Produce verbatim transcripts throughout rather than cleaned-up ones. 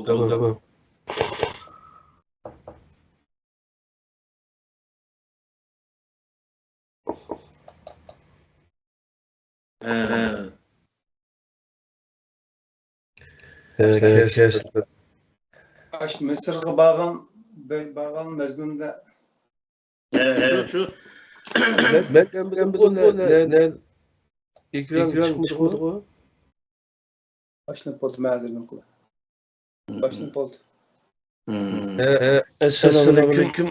بولدى. ھە. ھە، كەچ. ئاشۇ مىسىرغا بارغان، بارغان مەزگىلىمدە. ھە، ھە، شۇ. مەن، مەن، مەن بۇ نە، نە، نە، ئېكران چىقمىدىغۇ؟ ئاشۇنداق بولدى، مەن ھازىر نېمە قىلاي؟ ئاشۇنداق بولدى. ھە، ھە، ئەسسالامۇئەلەيكۇم.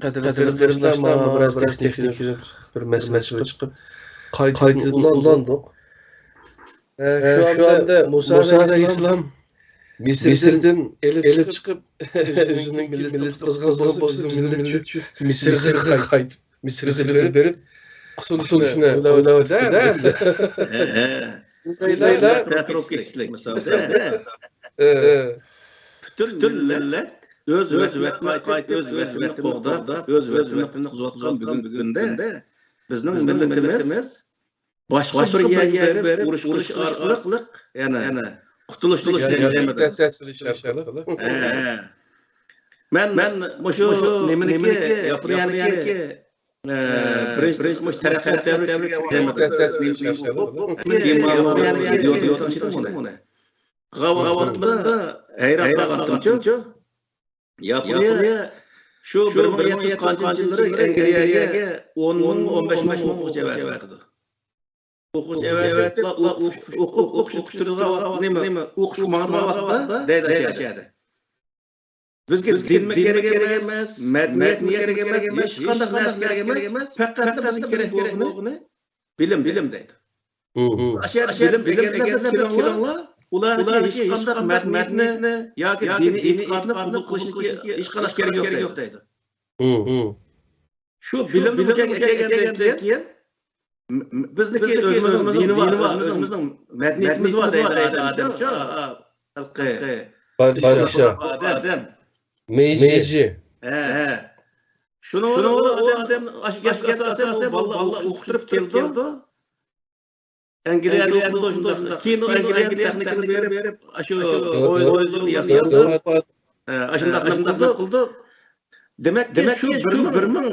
قەدىرلىك قېرىنداشلار، مانا بىر ئاز تېخنىكىلىق بىر مەسىلە چىقىپ، قايتىدىن ئۇلاندۇق. ھە، شۇ ئاندا مۇسا ئەلەيھىسسالام مىسىردىن ئېلىپ چىقىپ، ئۆزىنىڭ مىللىتىنى قۇتقۇزغان بولسا، بىزنىڭ مىللەت شۇ مىسىرغا قايتىپ، مىسىرغا بېرىپ، قۇتۇلۇشنى ئويلاۋاتىدۇ-دە ئەمدى. ھە، ھە. سىز ئويلايلا. تەتۈر بولۇپ كېتىشلىك مىسال. ھە، ھە. پۈتۈن مىللەت ئۆز ۋەتىنىگە قايتىپ، ئۆز ۋەتىنىنى قوغداپ، ئۆز ۋەتىنىنى قۇتقۇزۇۋاتقان بۈگۈنكى كۈندە بىزنىڭ مىللىتىمىز باشقا بىر يەرگە بېرىپ، ئۇرۇش قىلىش ئارقىلىق، يەنى، قۇتۇلۇشنى يەڭگەلمىدى. ھە، ھە. مەن، مەن مۇشۇ نېمىنىڭكى، ياپونىيەنىڭكى، ئە، بىرىنچى، بىرىنچى مۇشۇ تەرەققىيات دەۋرى دېگەن ۋاقىتتا، ياپونىيەنىڭ ئىدىيوتى تونۇشتۇم بۇنى. قىلغان ۋاقتىمدا ھەيران قالغانتىمچۇ، ياپونىيە شۇ بىر مىڭ يەتتە يۈز قانچىنچى يىللىرى ئەنگلىيەگە ئون مىڭ، ئون بەش مىڭ ئوقۇغۇچى ئەۋەتىۋاتىدۇ. ئوقۇغۇچى ئەۋەتىپ، ئوقۇش، ئوقۇپ، ئوقۇشنى پۈتتۈرىدىغان، نېمە، ئوقۇشقا ماڭىدىغان ۋاقىتتا دەيدۇ ئاشۇ يەردە. بىزگە دىنمۇ كېرەك ئەمەس، مەدەنىيەتمۇ كېرەك ئەمەس، ھېچقانداق نەرسە كېرەك ئەمەس، پەقەتلا بىزگە كېرەك بولغىنى بىلىم، بىلىم دەيدۇ. ئاشۇ يەردە بىلىم ئەگەرلەپ كېلىڭلار، ئۇلارنىڭكى ھېچقانداق مەدەنىيىتىنى ياكى دىنىي ئېتىقادنى قوبۇل قىلىشىدىكى ھېچقانداق كېرىكى يوق دەيدۇ. شۇ بىلىمنى بۇ يەرگە ئەكەلگەندىن كېيىن، م-، م-، بىزنىڭكى ئۆزىمىزنىڭ دىنى بار، ئۆزىمىزنىڭ مەدەنىيىتىمىز بار دەيدۇ ئادەمچۇ، ھېلىقى پادىشاھ. پادىشاھ. ئادەم. مېيجى. ھە، ھە. شۇنىڭ بىلەن ئۇ ئادەم ئاشۇ گەپكە ئاساسەن، ئۇ بالىلار ئۇقتۇرۇپ كېلىدۇ. ئەنگلىيەدە ئوقۇدى شۇنداق. كېيىن ئۇ ئەنگلىيەدىن تېخنىكىنى بېرىپ، ئاشۇ پويىزلارنى ياساپ، ئاشۇنداق قىلدى. دېمەككى، شۇ بىر مىڭ، بىر مىڭ،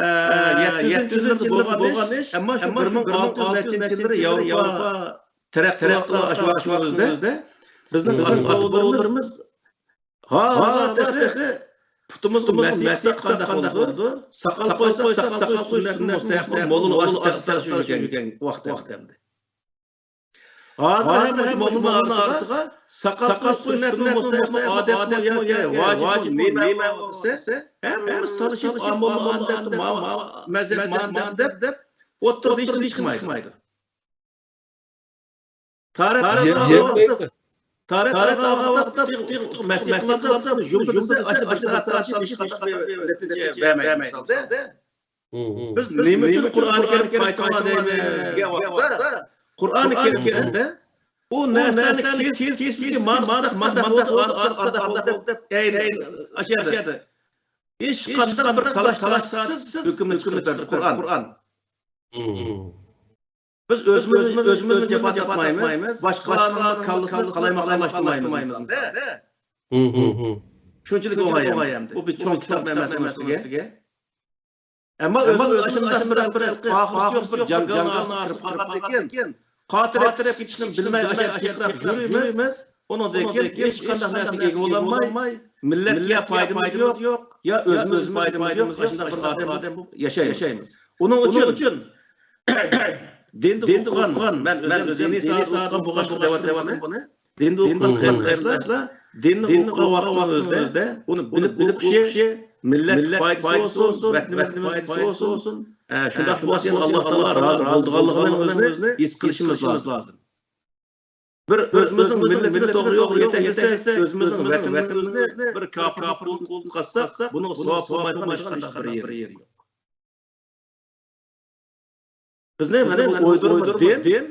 ئە، يەتتە يۈزىنچى يىللىرىدا بولغان ئىش، ئەمما شۇ بىر مىڭ ئالتە يۈز نەچچىنچى يىللىرى ياۋروپا تەرەققىي قىلىۋاتقان ئاشۇ ۋاقىتنىڭ ئۆزىدە بىزنىڭ ئاتا-بوۋىلىرىمىز ھازىر تېخى پۇتىمىزغا مەسچىت قانداق بولىدۇ؟ ساقال قويساق، ساقال قويۇش سۈننەتنى مۇستەھەق قىلىپ، موللا ئاشۇ تەختە يۈرگەن ۋاقىت ئەمدى. ھازىر ھەم مۇشۇ موللىنىڭ ئارىسىغا ساقال قويۇش سۈننەتنى مۇستەھەق قىلىپ ئادەت ياكى ۋاجىپ نېمە دېسە، ھەممىمىز تالىشىپ، ئا، موللا ئادەم دەپ، ما، ما، مەزھەپ ماندەپ دەپ، ئوتتۇرىدا ھېچنېمە چىقمايدۇ. تارىخ، تارىخ ئالغان ۋاقىتتا، تارىخ ئالغان ۋاقىتتا تېخى، تېخى مەسىلە قىلىۋاتىدۇ، جۇمبۇ دېسە، ئاشۇ، ئاشۇ تارىخ ئىش قىلىپ بەرمەيدۇ. بىز نېمە ئۈچۈن قۇرئانى كەرىم قايتۇرما دەيمىز دېگەن ۋاقىتتا، قۇرئانى كەرىمدە ئۇ نەرسىلەرنى كېسىپ، كېسىپ، مانا، مانا، مانا، مانا دەپ، ئەينى ئاشۇ يەردە ھېچقانداق بىر تالاش، تالاشسىز ھۆكۈمنى چىقىرىپ بەردى قۇرئان. بىز ئۆزىمىز، ئۆزىمىزنى جاپا تارتمايمىز، باشقىلارنىڭ كاللىسىنى قالايمىقانلاشتۇرمايمىز. شۇنچىلىك ئوڭاي ئەمدى. ئۇ بىر چوڭ كىتاب ئەمەس ئۇنىڭ ئۈستىگە. ئەمما ئۆزىمىز ئاشۇنداق بىر، بىر قاقۇس يوق بىر جاڭگالنىڭ ئارىسىغا كىرىپ قالغاندىن كېيىن، قاتىرىپ كېتىشنى بىلمەي ئاشۇ پىقىراپ يۈرىمىز. ئۇنىڭدىن كېيىن ھېچقانداق نەرسىگە ئىگە بولالماي، مىللەتكە يا پايدىمىز يوق، يا ئۆزىمىزگە پايدىمىز يوق، ئاشۇنداق بىر ئادەم بولۇپ ياشايمىز. ئۇنىڭ ئۈچۈن دىندا ئوقۇغان، مەن ئۆزۈم دىنىي ساھەدە ئوقۇغان بولغاچقا دەۋاتىمەن بۇنى. دىندا ئوقۇغان قېرىنداشلار دىننى ئوقۇغان ۋاقتىنىڭ ئۆزىدە ئۇنى بىلىپ ئوقۇشى، مىللەت پايدىسى بولسۇن، ۋەتىنىمىز پايدىسى بولسۇن. ئە، شۇنداق بولسا ئاللا تائالا رازى بولىدىغانلىقىنىڭ ئۆزىنى ھېس قىلىشىمىز لازىم. بىر ئۆزىمىزنىڭ مىللىتىنى توغرا يولغا يېتەكلىسەك، ئۆزىمىزنىڭ ۋەتىنىمىزنى بىر كاپىرنىڭ قولىدىن تۇتقازساق، بۇنىڭغا ساۋاب بولمايدىغان ھېچقانداق بىر يېرى يوق. بىزنى مانا بۇ ئويدۇرما دىن،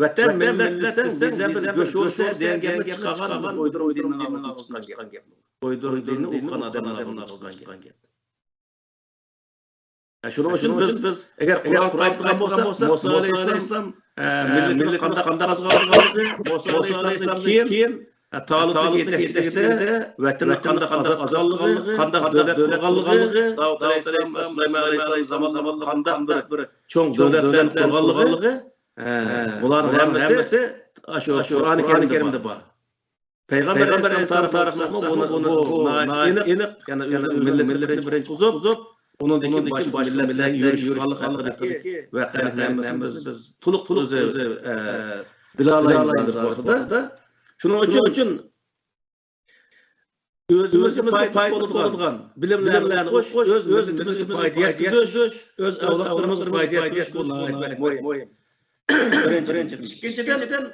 ۋەتەن، مىللەت دېسەڭ، بىزدىن بىر گۆش بولسا دېگەن گەپنى چىقارغان بىز ئويدۇرما دىننىڭ ئاغزىدىن چىققان گەپ. ئويدۇرما دىننى ئوقۇغان ئادەمنىڭ ئاغزىدىن چىققان گەپ. شۇنىڭ ئۈچۈن بىز، بىز ئەگەر قۇرئان قايتۇرغان بولساق، مۇسا ئەلەيھىسسالام، ئە، مىللىتىنى قانداق، قانداق قازغانلىقى، مۇسا ئەلەيھىسسالامدىن كېيىن ھە، تالۇتنىڭ يېتەكچىلىكىدە ۋەتەننى قانداق ئازاد قىلغانلىقى، قانداق دۆلەت قۇرغانلىقى، داۋۇت ئەلەيھىسسالام، سۇلايمان ئەلەيھىسسالام زامانلىرىدا قانداق بىر، بىر چوڭ دۆلەتلەرنى قۇرغانلىقى، ھە، بۇلارنىڭ ھەممىسى ئاشۇ قۇرئانى كەرىمدە بار. پەيغەمبەر ئەلەيھىسسالام تارىخىنى ئوقۇساقمۇ، بۇنى، بۇ ناھايىتى ئېنىق، يەنى ئۆزىنىڭ مىللىتىنى بىرىنچى قۇرۇپ، ئۇنىڭدىن كېيىن باشقا مىللەتلەرگە يۈرۈش قىلغانلىقى ھەققىدىكى ۋەقەلەرنى ھەممىمىز، بىز تولۇق ئۆزى، ئە، بىلەلەيمىز ھازىر بۇ ھەقتە. شۇنىڭ ئۈچۈن، ئۆزىمىزگە پايدا بولىدىغان بىلىملەرنى ئوقۇش، ئۆز مىللىتىمىزگە پايدا يەتكۈزۈش، ئۆز ئەۋلادلىرىمىزغا پايدا يەتكۈزۈش، بۇ ناھايىتى مۇھىم. بىرىنچى. ئىككىنچىدىن،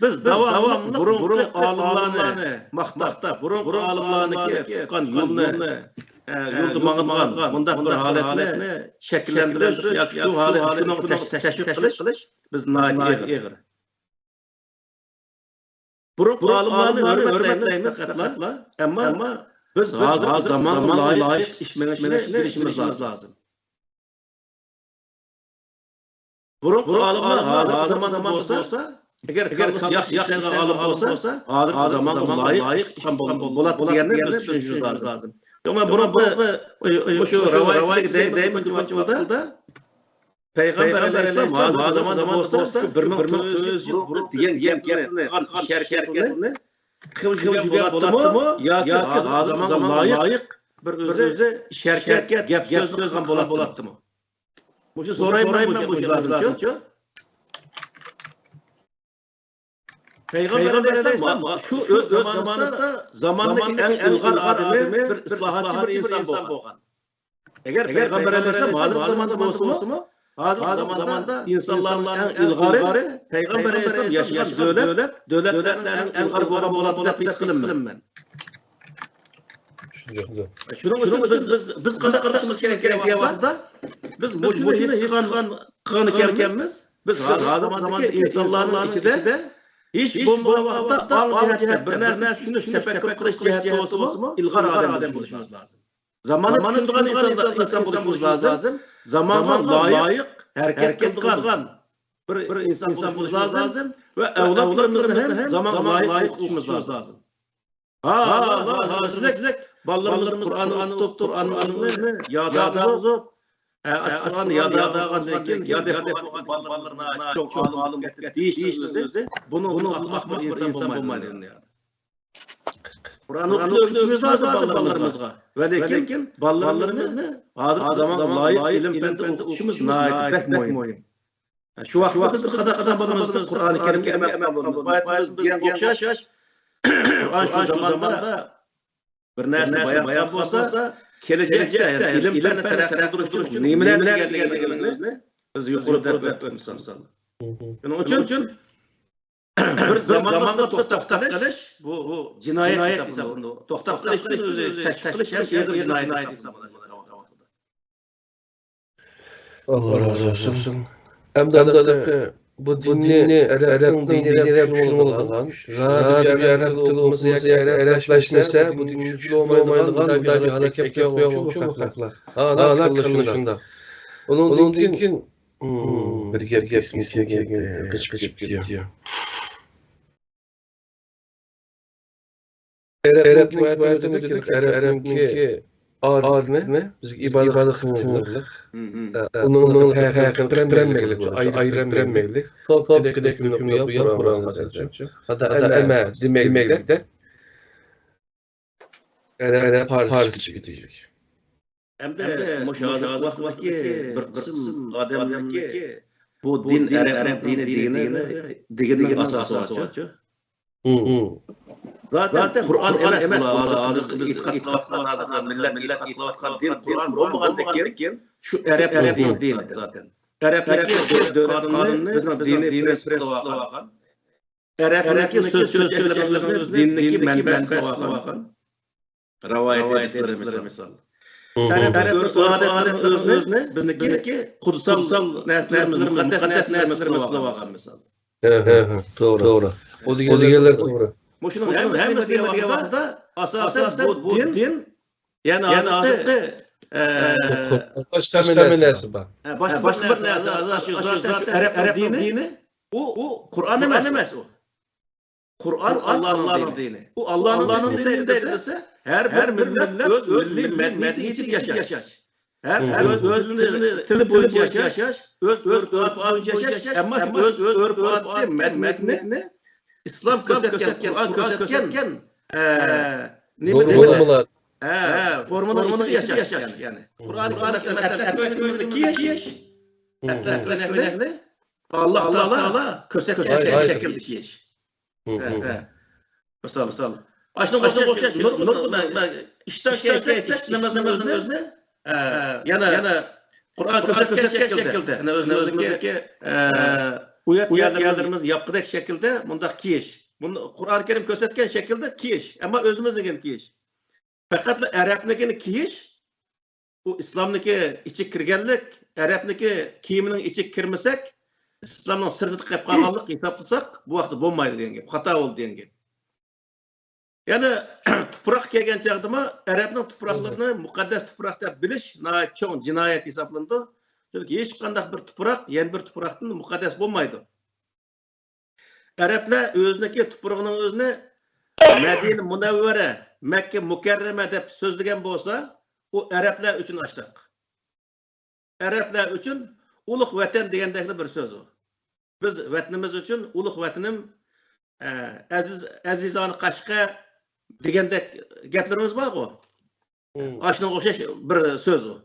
بىز داۋاملىق بۇرۇنقى ئالىملارنى ماختاپ، بۇرۇنقى ئالىملارنىڭكى تۇتقان يولىنى، ئە، يولدا ماڭىدىغان مۇنداق بىر ھالەتنى شەكىللەندۈرۈش ياكى شۇ ھالەت، شۇنىڭغا تەش-، تەشۋىق قىلىش بىز ناھايىتى ئېغىر. بۇرۇنقى ئالىملارنى ھۆرمەتلەيمىز پەقەتلا، ئەمما بىز ھازىرقى زامانغا لايىق ئىش مېڭىشىنى بىلىشىمىز لازىم. بۇرۇنقى ئالىملار ھازىرقى زاماندا بولسا، ئەگەر كاللىسى ياخشى ئىشلەيدىغان ئالىم بولسا، ھازىرقى زامانغا لايىق ئىش قىلغان بول-، بولاتتى دېگەننى بىز چۈشىنىشىمىز لازىم. يوق، مەن بۇرۇنقى، مۇشۇ رىۋايەتلەرگە دەيمەن، دەيمەن، دەيمەن، پەيغەمبەر ئەلەيھىسسالام ھازىرقى زاماندا بولسا، شۇ بىر مىڭ تۆت يۈز يىل بۇرۇن دېگەن گەپنى قىلغان ئىش ھەرىكەتنى قىلغان بولاتتىمۇ ياكى ھازىرقى زامانغا لايىق بىر ئۆزى ئىش ھەرىكەت، گەپ سۆز قىلغان بولاتتىمۇ؟ مۇشۇ سورايمەن مەن مۇشۇلاردىنچۇ. پەيغەمبەر ئەلەيھىسسالام شۇ ئۆز زامانىسىدا زاماننىڭ ئەڭ ئىلغار ئادىمى، بىر ئىسلاھاتچى بىر ئىنسان بولغان. ئەگەر پەيغەمبەر ئەلەيھىسسالام ھازىرقى زاماندا بولسىمۇ، ھازىرقى زاماندا ئىنسانلارنىڭ ئەڭ ئىلغارى پەيغەمبەر ئەلەيھىسسالام ياشىغان دۆلەت، دۆلەتلەرنىڭ ئەڭ ئىلغار بولغان بولاتتى دەپ ھېس قىلىمەن. شۇنىڭ ئۈچۈن بىز، بىز، بىز قانداق قىلىشىمىز كېرەك دېگەن ۋاقىتتا، بىز مۇشۇنى ھېس قىلغان، قىلغان ئىكەنمىز. بىز ھازىرقى زاماندىكى ئىنسانلارنىڭ ئىچىدە ھېچ بولمىغان ۋاقىتتا ئاڭ جەھەتتە بىر نەرسىنى چۈشىنىش، تەپەككۇر قىلىش جەھەتتە بولسىمۇ، ئىلغار ئادەم بولۇشىمىز لازىم. زاماننى چۈشىنىدىغان ئىنسان، ئىنسان بولۇشىمىز لازىم. زامانغا لايىق ھەرىكەت قىلىدىغان بىر، بىر ئىنسان بولۇشىمىز لازىم. ۋە ئەۋلادلىرىمىزنى ھەم زامانغا لايىق ئوقۇتۇشىمىز لازىم. ھا، ھا، ھا، ھازىرلىك بالىلىرىمىز قۇرئاننى ئوقۇتۇپ، قۇرئاننى ياد ئالغۇزۇپ، ئە، ئاشۇ قۇرئاننى ياد ئالغاندىن كېيىن، ياد ئېلىپ بولغان بالىلىرىمىز چوڭ ئالىم بولۇپ كەتتى دېيىشنىڭ ئۆزى، بۇنىڭدىن ئەخمەق بىر ئىنسان بولمايدۇ دۇنيادا. قۇرئان ئوقۇشنى ئۆگىتىشىمىز لازىم بالىلىرىمىزغا. ۋە لېكىن بالىلىرىمىزنى ھازىرقى زامانغا لايىق ئىلىم-پەندە ئوقۇتۇشىمىز ناھايىتى بەك مۇھىم. شۇ ۋاقىتتا بىز قانداق قىلغان بولىمىز؟ قۇرئانى كەرىمگە ئەمەل قىلغان بولىمىز. بايا بىز دېگەنگە ئوخشاش، قۇرئان شۇ زاماندا بىر نەرسىنى بايان قىلغان بولسا، كېلىچەكتە، يەنى ئىلىم-پەننى تەرەققىي قىلدۇرۇش ئۈچۈن نېمىلەرنى دېگەنلىكىنى بىز، بىز يۇقىرىدا دەپ ئۆتتۇق مىسال. شۇنىڭ ئۈچۈن بىر زاماندا توختاپ قېلىش، بۇ، بۇ جىنايەت ھېسابلىنىدۇ. توختاپ قېلىشنىڭ ئۆزى تەشۋىق قىلىش ھەم ئېغىر جىنايەت ھېسابلىنىدۇ. ئاللا رازى بولسۇن. ئەمدى، ئەمدى بۇ دىننى، ئەرەبنىڭ دىنى دەپ چۈشىنىۋالىدىغان، زادى بىر ئەرەب تىلى ئوقۇمىسا ياكى ئەرەبلەشمىسە، بۇ دىن چۈشىنىۋالمايدىغان مۇنداق بىر ھالاكەتكە يولۇقمىشۇ بۇ خەقلەر. ھالا كاللا شۇنداق. ئۇنىڭدىن كېيىن، بىر گەپ ئېسىمگە كەلگەن، قېچىپ كېتىپتۇ. ئەرەبنىڭكى، ئەرەبنىڭكى ئادىتىنى بىزگە ئىبادەت قىلىپ تېڭىغانلىق. ئۇنىڭ پەرقىنى قىلىپ بېرەلمەيلىك، ئايرىپ بېرەلمەيلىك. توپ دېگەن ھۆكۈم يوق قۇرئاندا. ھەتتا ئەمە دېمەيلىك. ئەرەب، پارس چىقىپ كېتىشلىك. ئەمدى مۇشۇ ھازىرقى ۋاقىتتىكى بىر قىسىم ئادەملەرنىڭكى بۇ دىن ئەرەبنىڭ دىنى دېگىنى، دېگىنىنىڭ ئاساسى بارچۇ. زاتەن قۇرئان ئەمەس بۇلار، ھازىر بىز ئېتىقاد قىلىۋاتقان، ھازىر مىللەت ئېتىقاد قىلىۋاتقان دىن قۇرئان بولمىغاندىن كېيىن شۇ ئەرەبنىڭ دىنى زاتەن. ئەرەبنىڭكى دۆلەت قانۇنىنى بىزنىڭ دىنىي پرىنسىپ قىلىۋالغان. ئەرەبنىڭكى سۆز سۆزلىشىدىغانلىقىمىزنى دىننىڭكى مەنبەسى قىلىۋالغان. رىۋايەت ھەدىسلىرى مىسال. ئەرەب ئۆرپ ئادەتلىرىنىڭ ئۆزىنى بىزنىڭكى قۇتسال نەرسىلىرىمىز، مۇقەددەس نەرسىلىرىمىز قىلىۋالغان مىسال. ھە، ھە، ھە، توغرا. ئۇ دېگەنلەر توغرا. مۇشۇنىڭ ھەممىسى دېگەن ۋاقىتتا ئاساسەن بۇ دىن، يەنى ھازىرقى، ئە، باشقا بىر نەرسە بار. ھە، باشقا بىر نەرسە، ھازىر شۇ زاتەن شۇ ئەرەب دىنى، ئۇ، ئۇ قۇرئان ئەمەس ئۇ. قۇرئان ئاللانىڭ دىنى. ئۇ ئاللانىڭ دىنى دەيدۇ دېسە، ھەر بىر مىللەت ئۆز مىللىي مەدەنىيىتىگە ياشاش. ھەم ئۆز، ئۆزىنىڭ تىلى بويىچە ياشاش، ئۆز ئۆرپ-ئادىتى بويىچە ياشاش، ئەمما ئۆز ئۆرپ-ئادىتى، مەدەنىيىتىنى ئىسلام كۆرسەتكەن، قۇرئان كۆرسەتكەن، ئە، نېمە دەيمىز؟ نورمىلار. ھە، فورمىنىڭ ئىچىدە ياشاش، يەنى. قۇرئان، مەسىلەن، ئەتلەس كۆينەكنى كىيىش. ئەتلەس كۆينەكنى ئاللا تائالا كۆرسەتكەن شەكىلدە كىيىش. ھە، ھە. مىسال، مىسال. ئاشۇنىڭغا ئوخشاش نۇرغۇن، نۇرغۇن، ئىشتان كەيسە، ئىشتان نامازنىڭ ئۆزىنى، ئە، يەنە، يەنە قۇرئان كۆرسەتكەن شەكىلدە، يەنە ئۆزىمىزنىڭكى، ئە، ئۇيات يەرلىرىمىزنى ياپقۇدەك شەكىلدە مۇنداق كىيىش. بۇنى قۇرئان كەرىم كۆرسەتكەن شەكىلدە كىيىش. ئەمما ئۆزىمىزنىڭكىنى كىيىش. پەقەتلا ئەرەبنىڭكىنى كىيىش، ئۇ ئىسلامنىڭكى ئىچىگە كىرگەنلىك، ئەرەبنىڭكى كىيىمىنىڭ ئىچىگە كىرمىسەك، ئىسلامنىڭ سىرتىدا قېلىپ قالغانلىق ھېسابلىساق، بۇ ۋاقىتتا بولمايدۇ دېگەن گەپ، خاتا بولدى دېگەن گەپ. يەنە تۇپراققا كەلگەن چاغدىمۇ ئەرەبنىڭ تۇپراقلىرىنى مۇقەددەس تۇپراق دەپ بىلىش ناھايىتى چوڭ جىنايەت ھېسابلىنىدۇ. چۈنكى ھېچقانداق بىر تۇپراق يەنە بىر تۇپراقتىن مۇقەددەس بولمايدۇ. ئەرەبلەر ئۆزىنىڭكى تۇپرىقىنىڭ ئۆزىنى مەدىنە مۇنەۋۋەرە، مەككە مۇكەررەمە دەپ سۆزلىگەن بولسا، ئۇ ئەرەبلەر ئۈچۈن ئاشتاق. ئەرەبلەر ئۈچۈن ئۇلۇغ ۋەتەن دېگەندەكلا بىر سۆز ئۇ. بىز ۋەتىنىمىز ئۈچۈن ئۇلۇغ ۋەتىنىم، ئە، ئەزىز، ئەزىزانە قەشقەر دېگەندەك گەپلىرىمىز بارغۇ. ئاشۇنىڭغا ئوخشاش بىر سۆز ئۇ.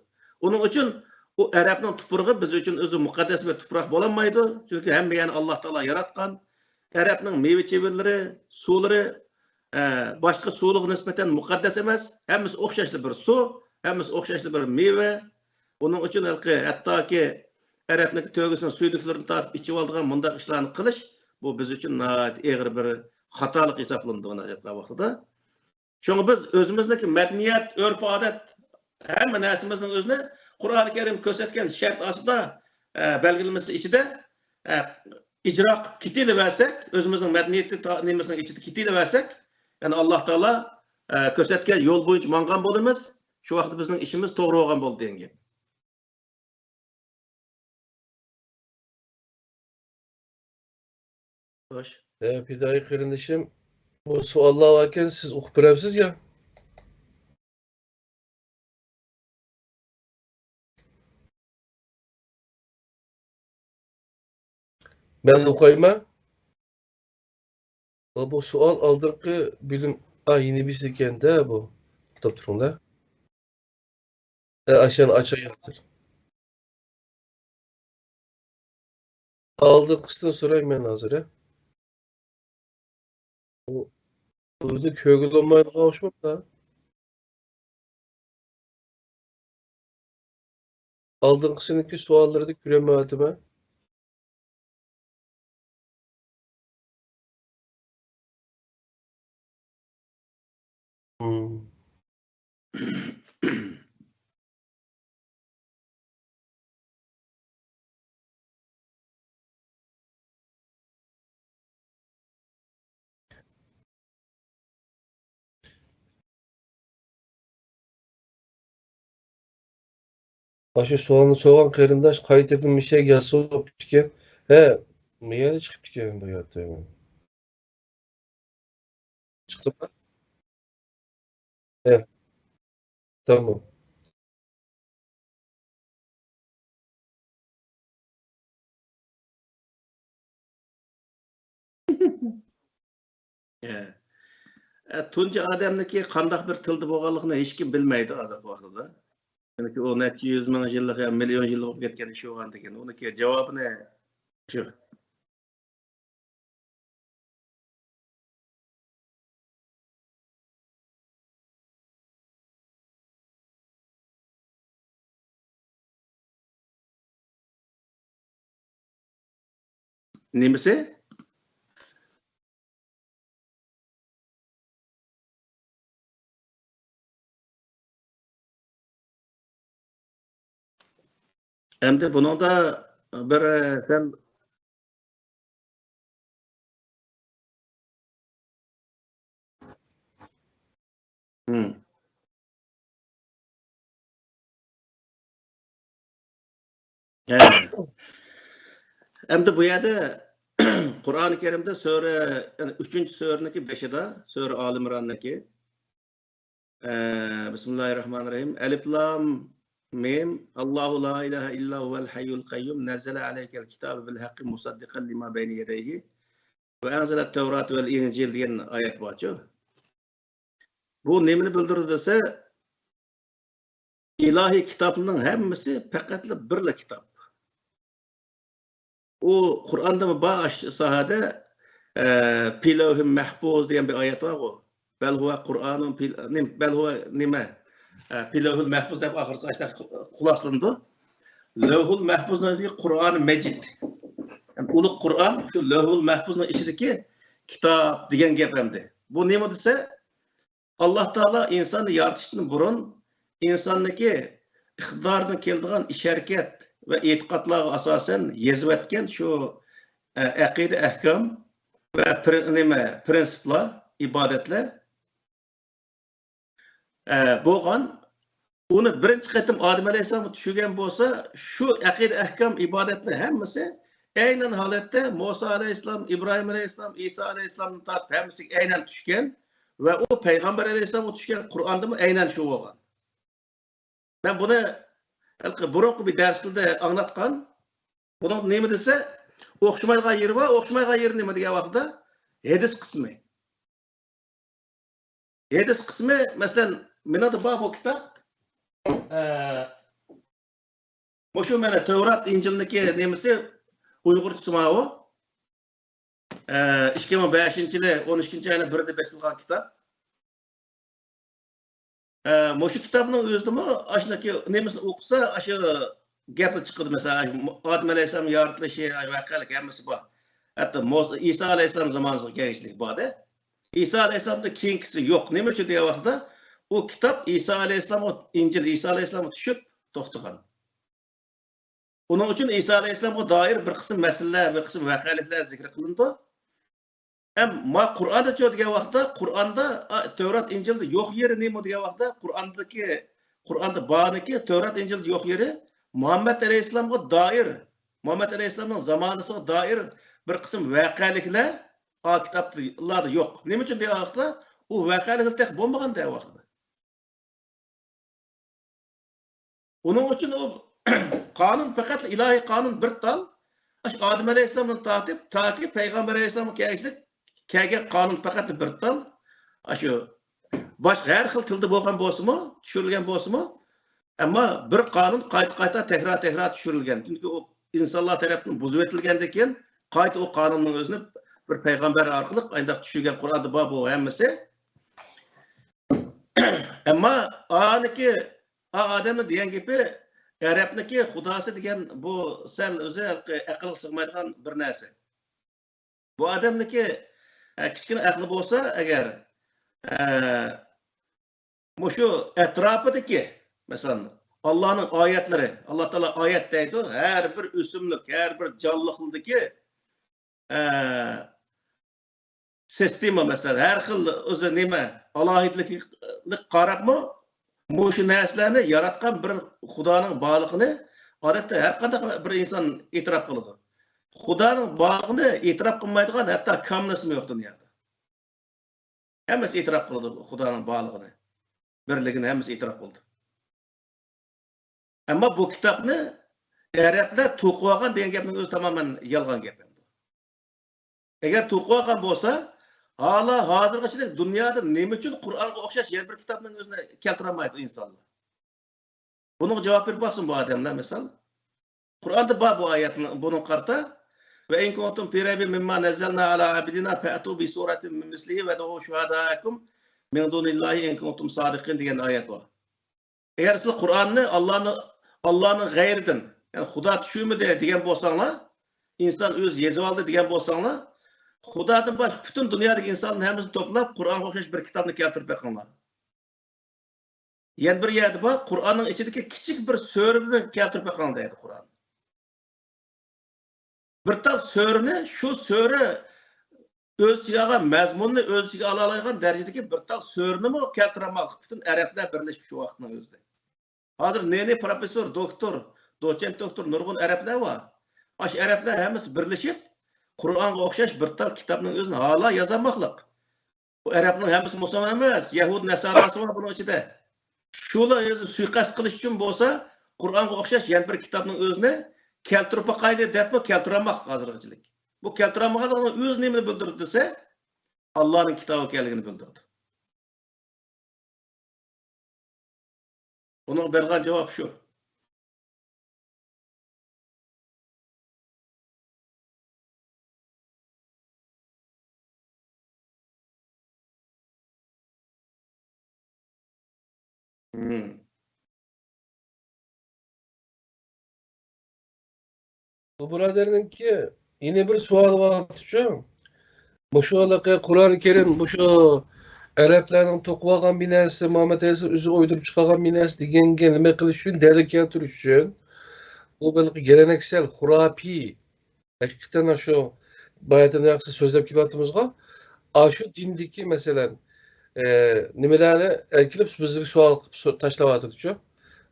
ئۇنىڭ ئۈچۈن ئۇ ئەرەبنىڭ تۇپرىقى بىز ئۈچۈن ئۆزى مۇقەددەس بىر تۇپراق بولالمايدۇ. چۈنكى ھەممە يەرنى ئاللا تائالا ياراتقان. ئەرەبنىڭ مېۋە-چېۋىلىرى، سۇلىرى، ئە، باشقا سۇلارغا نىسبەتەن مۇقەددەس ئەمەس. ھەممىسى ئوخشاشلا بىر سۇ، ھەممىسى ئوخشاشلا بىر مېۋە. ئۇنىڭ ئۈچۈن ھېلىقى ھەتتاكى ئەرەبنىڭكى تۆگىسىنىڭ سۈيدۈكلىرىنى تارتىپ ئىچىۋالىدىغان مۇنداق ئىشلارنى قىلىش، بۇ بىز ئۈچۈن ناھايىتى ئېغىر بىر خاتالىق ھېسابلىنىدۇ ئەجەبلا ۋاقتىدا. شۇڭا بىز ئۆزىمىزنىڭكى مەدەنىيەت، ئۆرپ-ئادەت، ھەممە نەرسىمىزنىڭ ئۆزىنى قۇرئان كەرىم كۆرسەتكەن شەرت ئاستىدا، ئە، بەلگىلىمىسى ئىچىدە، ئە، ئىجرا قىلىپ كېتىلىۋەرسەك، ئۆزىمىزنىڭ مەدەنىيىتى تا-، نېمىسىنىڭ ئىچىدە كېتىلىۋەرسەك، يەنى ئاللا تائالا، ئە، كۆرسەتكەن يول بويىچە ماڭغان بولىمىز. شۇ ۋاقىتتا بىزنىڭ ئىشىمىز توغرا بولغان بولىدۇ دېگەن گەپ. خوش. ھە، پىدائىي قېرىندىشىم، بۇ سوئاللار باركەن، سىز ئوقۇپ بېرەمسىز يا؟ مەن ئوقۇيمەن. بۇ سوئال ئالدىنقى بۆلۈم، ئا، يېنى بىرسى ئىكەن-دە بۇ. توختاپ تۇرۇڭ-دە. ئە، ئاشۇنى ئاچاي ھازىر. ئالدىنقىسىدىن سوراي مەن ھازىر، ھە. ئۇ ئۆزى كۆرگىلى بولمايدىغان ئوخشىمامدا. ئالدىنقىسىنىڭكى سوئاللىرىنى كۆرەلمەيۋاتىمەن. ئاشۇ سوئالنى سورىغان قېرىنداش قايتىدىن مىشەگە يازسا بوپتىكەن. ھە، مەيەردە چىقىپتىكەن بۇ يەردە. چىقتىمۇ؟ ھە. تامام. ئە، تۇنجى ئادەمنىڭكى قانداق بىر تىلدا بولغانلىقىنى ھېچكىم بىلمەيدۇ ھازىرقى ۋاقىتتا. چۈنكى ئۇ نەچچە يۈز مىڭ يىللىق يا مىليون يىللىق بولۇپ كەتكەن ئىش بولغاندىكىن، ئۇنىڭكى جاۋابىنى شۇ. نېمىسى؟ ئەمدى بۇنىڭدا بىر سەل، ھە. ئەمدى بۇ يەردە قۇرئانى كەرىمدە سۈرە، يەنى ئۈچىنچى سۈرىنىڭكى بېشىدا، سۈرە ئالى ئىمراننىڭكى، ئە، بىسمىللاھىررەھمانىررەھىم. ئەلىف لام مىم. ئاللاھۇ لا ئىلاھە ئىللا ھۇۋەل ھەييۇل قەييۇم. نەززەلە ئەلەيكەل كىتابە بىل ھەققى مۇسەددىقەن لىما بەينە يەدەيھى. ۋە ئەنزەلەت تەۋرات ۋەل ئىنجىل دېگەن ئايەت بارچۇ. بۇ نېمىنى بىلدۈرىدۇ دېسە، ئىلاھىي كىتابلارنىڭ ھەممىسى پەقەتلا بىرلا كىتاب. ئۇ قۇرئاندىمۇ بار ئاشۇ ساھەدە، ئە، پى لەۋھىل مەھپۇز دېگەن بىر ئايەت بارغۇ. بەل ھۇۋە قۇرئانۇن پى-، نېم-، بەل ھۇۋە نېمە؟ ئە، پى لەۋھىل مەھپۇز دەپ ئاخىرىسى ئاشۇنداق خۇلاسىلىنىدۇ. لەۋھۇل مەھپۇزنىڭ ئىچىدىكى قۇرئانى مەجىد. يەنى ئۇلۇغ قۇرئان شۇ لەۋھۇل مەھپۇزنىڭ ئىچىدىكى كىتاب دېگەن گەپ ئەمدى. بۇ نېمە دېسە، ئاللا تائالا ئىنساننى يارىتىشتىن بۇرۇن ئىنساننىڭكى ئىقتىدارىدىن كېلىدىغان ئىش-ھەرىكەت ۋە ئېتىقادلارغا ئاساسەن يېزىۋەتكەن شۇ، ئە، ئەقىدە ئەھكام ۋە پرىن-، نېمە، پرىنسىپلار، ئىبادەتلەر، ئە، بولغان. ئۇنى بىرىنچى قېتىم ئادەم ئەلەيھىسسالامغا چۈشۈرگەن بولسا، شۇ ئەقىدە ئەھكام، ئىبادەتلەر ھەممىسى ئەينەن ھالەتتە مۇسا ئەلەيھىسسالام، ئىبراھىم ئەلەيھىسسالام، ئىسا ئەلەيھىسسالامدىن تارتىپ ھەممىسىگە ئەينەن چۈشكەن ۋە ئۇ پەيغەمبەر ئەلەيھىسسالامغا چۈشكەن قۇرئاندىمۇ ئەينەن شۇ بولغان. مەن بۇنى ھېلىقى بۇرۇنقى بىر دەرسلىرىدە ئاڭلاتقان. بۇنىڭ نېمە دېسە، ئوخشىمايدىغان يېرى بار، ئوخشىمايدىغان يېرى نېمە دېگەن ۋاقىتتا، ھەدىس قىسمى. ھەدىس قىسمى، مەسىلەن، مېنىڭدە بار بۇ كىتاب. ئە، مۇشۇ مانا تەۋرات، ئىنجىلنىڭكى نېمىسى، ئۇيغۇرچىسى ماۋۇ. ئە، ئىككى مىڭ بەشىنچى يىلى ئون ئىككىنچى ئاينىڭ بىرىدە بېسىلغان كىتاب. ئە، مۇشۇ كىتابنىڭ ئۆزىدىمۇ ئاشۇنىڭكى نېمىسىنى ئوقۇسا، ئاشۇ گەپلا چىقىدۇ. مەسىلەن، ئادەم ئەلەيھىسسالام يارىتىلىشى، ۋەقەلىك ھەممىسى بار. ھەتتا مو-، ئىسا ئەلەيھىسسالام زامانىسىغا كەلگۈچىلىك بار-دە. ئىسا ئەلەيھىسسالامدىن كېيىنكىسى يوق. نېمە ئۈچۈن دېگەن ۋاقىتتا، ئۇ كىتاب ئىسا ئەلەيھىسسالامغا، ئىنجىل ئىسا ئەلەيھىسسالامغا چۈشۈپ توختىغان. ئۇنىڭ ئۈچۈن ئىسا ئەلەيھىسسالامغا دائىر بىر قىسىم مەسىلىلەر، بىر قىسىم ۋەقەلىكلەر زىكىر قىلىنىدۇ. ئەم، ما قۇرئاندا چۇ دېگەن ۋاقىتتا، قۇرئاندا، ئا، تەۋرات، ئىنجىلدا يوق يېرى نېمە دېگەن ۋاقىتتا، قۇرئاندىكى، قۇرئاندا بارنىكى، تەۋرات، ئىنجىلدا يوق يېرى مۇھەممەد ئەلەيھىسسالامغا دائىر، مۇھەممەد ئەلەيھىسسالامنىڭ زامانىسىغا دائىر بىر قىسىم ۋەقەلىكلەر ئا كىتابلاردا يوق. نېمە ئۈچۈن دېگەن ۋاقىتتا، ئۇ ۋەقەلىكلەر تېخى بولمىغان دەۋاقىتتا. ئۇنىڭ ئۈچۈن ئۇ قانۇن پەقەت ئىلاھىي قانۇن بىر تال. ئاشۇ ئادەم ئەلەيھىسسالامدىن تارتىپ تاكى پەيغەمبەر ئەلەيھىسسالامغا كەلگۈچىلىك كەلگەن قانۇن پەقەت بىر تال. ئاشۇ باشقا ھەر خىل تىلدا بولغان بولسىمۇ، چۈشۈرۈلگەن بولسىمۇ، ئەمما بىر قانۇن قايتا-قايتا، تەكرار-تەكرار چۈشۈرۈلگەن. چۈنكى ئۇ ئىنسانلار تەرەپتىن بۇزۇۋېتىلگەندىن كېيىن، قايتا ئۇ قانۇننىڭ ئۆزىنى بىر پەيغەمبەر ئارقىلىق ئانداق چۈشۈرگەن. قۇرئاندا بار بۇ ھەممىسى. ئەمما ئانىكى، ئا ئادەمنىڭ دېگەن گېپى، ئەرەبنىكى خۇداسى دېگەن بۇ سەل ئۆزى ئەقىلگە سىغمايدىغان بىر نەرسە. بۇ ئادەمنىكى، ئە، كىچىككىنە ئەقلى بولسا ئەگەر، ئە، مۇشۇ ئەتراپىدىكى، مەسىلەن، ئاللانىڭ ئايەتلىرى، ئاللا تائالا ئايەت دەيدۇ، ھەر بىر ئۆسۈملۈك، ھەر بىر جانلىقلىدىكى، ئە، سىستېما، مەسىلەن، ھەر خىل ئۆزى نېمە، ئالاھىدىلىكىگە قاراپمۇ، مۇشۇ نەرسىلەرنى ياراتقان بىر خۇدانىڭ بارلىقىنى، ئادەتتە، ھەر قانداق بىر ئىنسان ئېتىراپ قىلىدۇ. خۇدانىڭ بارلىقىنى ئېتىراپ قىلمايدىغان ھەتتا كاممۇنىستمۇ يوق دۇنيادا. ھەممىسى ئېتىراپ قىلىدۇ خۇدانىڭ بارلىقىنى، بىرلىكىنى ھەممىسى ئېتىراپ قىلىدۇ. ئەمما بۇ كىتابنى ئەرەبلەر توقۇۋالغان دېگەن گەپنىڭ ئۆزى تامامەن يالغان گەپ ئەمدى. ئەگەر توقۇۋالغان بولسا، ھالا ھازىرغىچىلىك دۇنيادا نېمە ئۈچۈن قۇرئانغا ئوخشاش يەنە بىر كىتابنىڭ ئۆزىنى كەلتۈرەلمەيدۇ ئىنسانلار؟ بۇنىڭغا جاۋاب بېرىپ باقسۇن بۇ ئادەملەر، مىسال. قۇرئاندا بار بۇ ئايەتنى، بۇنىڭغا قارىتا. وَإِن كُنتُمْ فِي رَيْبٍ مِّمَّا نَزَّلْنَا عَلَىٰ عَبْدِنَا فَأْتُوا بِسُورَةٍ مِّن مِّثْلِهِ وَادْعُوا شُهَدَاءَكُم مِّن دُونِ اللَّهِ إِن كُنتُمْ صَادِقِينَ دېگەن ئايەت بار. ئەگەر سىلەر قۇرئاننى ئاللانىڭ، ئاللانىڭ غەيرىدىن، يەنى خۇدا چۈشۈرمىدى دېگەن بولساڭلار، ئىنسان ئۆزى يېزىۋالدى دېگەن بولساڭلار، خۇدادىن باشقا پۈتۈن دۇنيادىكى ئىنسانلارنىڭ ھەممىسىنى توپلاپ، قۇرئانغا ئوخشاش بىر كىتابنى كەلتۈرۈپ بېقىڭلار. يەنە بىر يەردە بار، قۇرئاننىڭ ئىچىدىكى كىچىك بىر سۈرىنى كەلتۈرۈپ بېقىڭ دەيدۇ قۇرئان. بىر تال سۈرىنى، شۇ سۈرە ئۆز ئىچىگە ئالغان مەزمۇننى ئۆز ئىچىگە ئالالايدىغان دەرىجىدىكى بىر تال سۈرىنىمۇ كەلتۈرەلمەيدۇ پۈتۈن ئەرەبلەر بىرلىشىپ شۇ ۋاقىتنىڭ ئۆزىدە. ھازىر نى نى پروفېسسور، دوكتور، دوتسېنت دوكتور نۇرغۇن ئەرەبلەر بار. ئاشۇ ئەرەبلەر ھەممىسى بىرلىشىپ، قۇرئانغا ئوخشاش بىر تال كىتابنىڭ ئۆزىنى ھالا يازالماقلىق. بۇ ئەرەبنىڭ ھەممىسى مۇسۇلمان ئەمەس، يەھۇد نەساراسى بار بۇنىڭ ئىچىدە. شۇلار ئۆزى سۇيىقەست قىلىش ئۈچۈن بولسا، قۇرئانغا ئوخشاش يەنە بىر كىتابنىڭ ئۆزىنى كەلتۈرۈپ باقايلى دەپمۇ كەلتۈرەلمەق ھازىرغىچىلىك. بۇ كەلتۈرەلمىغانلىقىنىڭ ئۆزى نېمىنى بىلدۈرىدۇ دېسە، ئاللانىڭ كىتابى ئىكەنلىكىنى بىلدۈرىدۇ. ئۇنىڭغا بەرگەن جاۋاب شۇ. مم. بۇ بۇرادەرنىڭكى يەنە بىر سوئالى بارچۇ. مۇشۇ ھېلىقى قۇرئان كەرىم، مۇشۇ ئەرەبلەرنىڭ توقۇۋالغان بىر نەرسە، مۇھەممەد ئەلەيھىسسالام ئۆزى ئويدۇرۇپ چىقارغان بىر نەرسە دېگەنگە نېمە قىلىش ئۈچۈن، دەلىل كەلتۈرۈش ئۈچۈن، بۇ ھېلىقى گېلەنەكسەل، خۇراپىي، ھەقىقەتەن ئاشۇ باياتىن ياخشى سۆزلەپ كېلىۋاتىمىزغۇ. ئاشۇ دىندىكى، مەسىلەن، ئە، نېمىلەرنى ئەكېلىپ بىزگە سوئال قىلىپ سو-، تاشلاۋاتىدۇچۇ.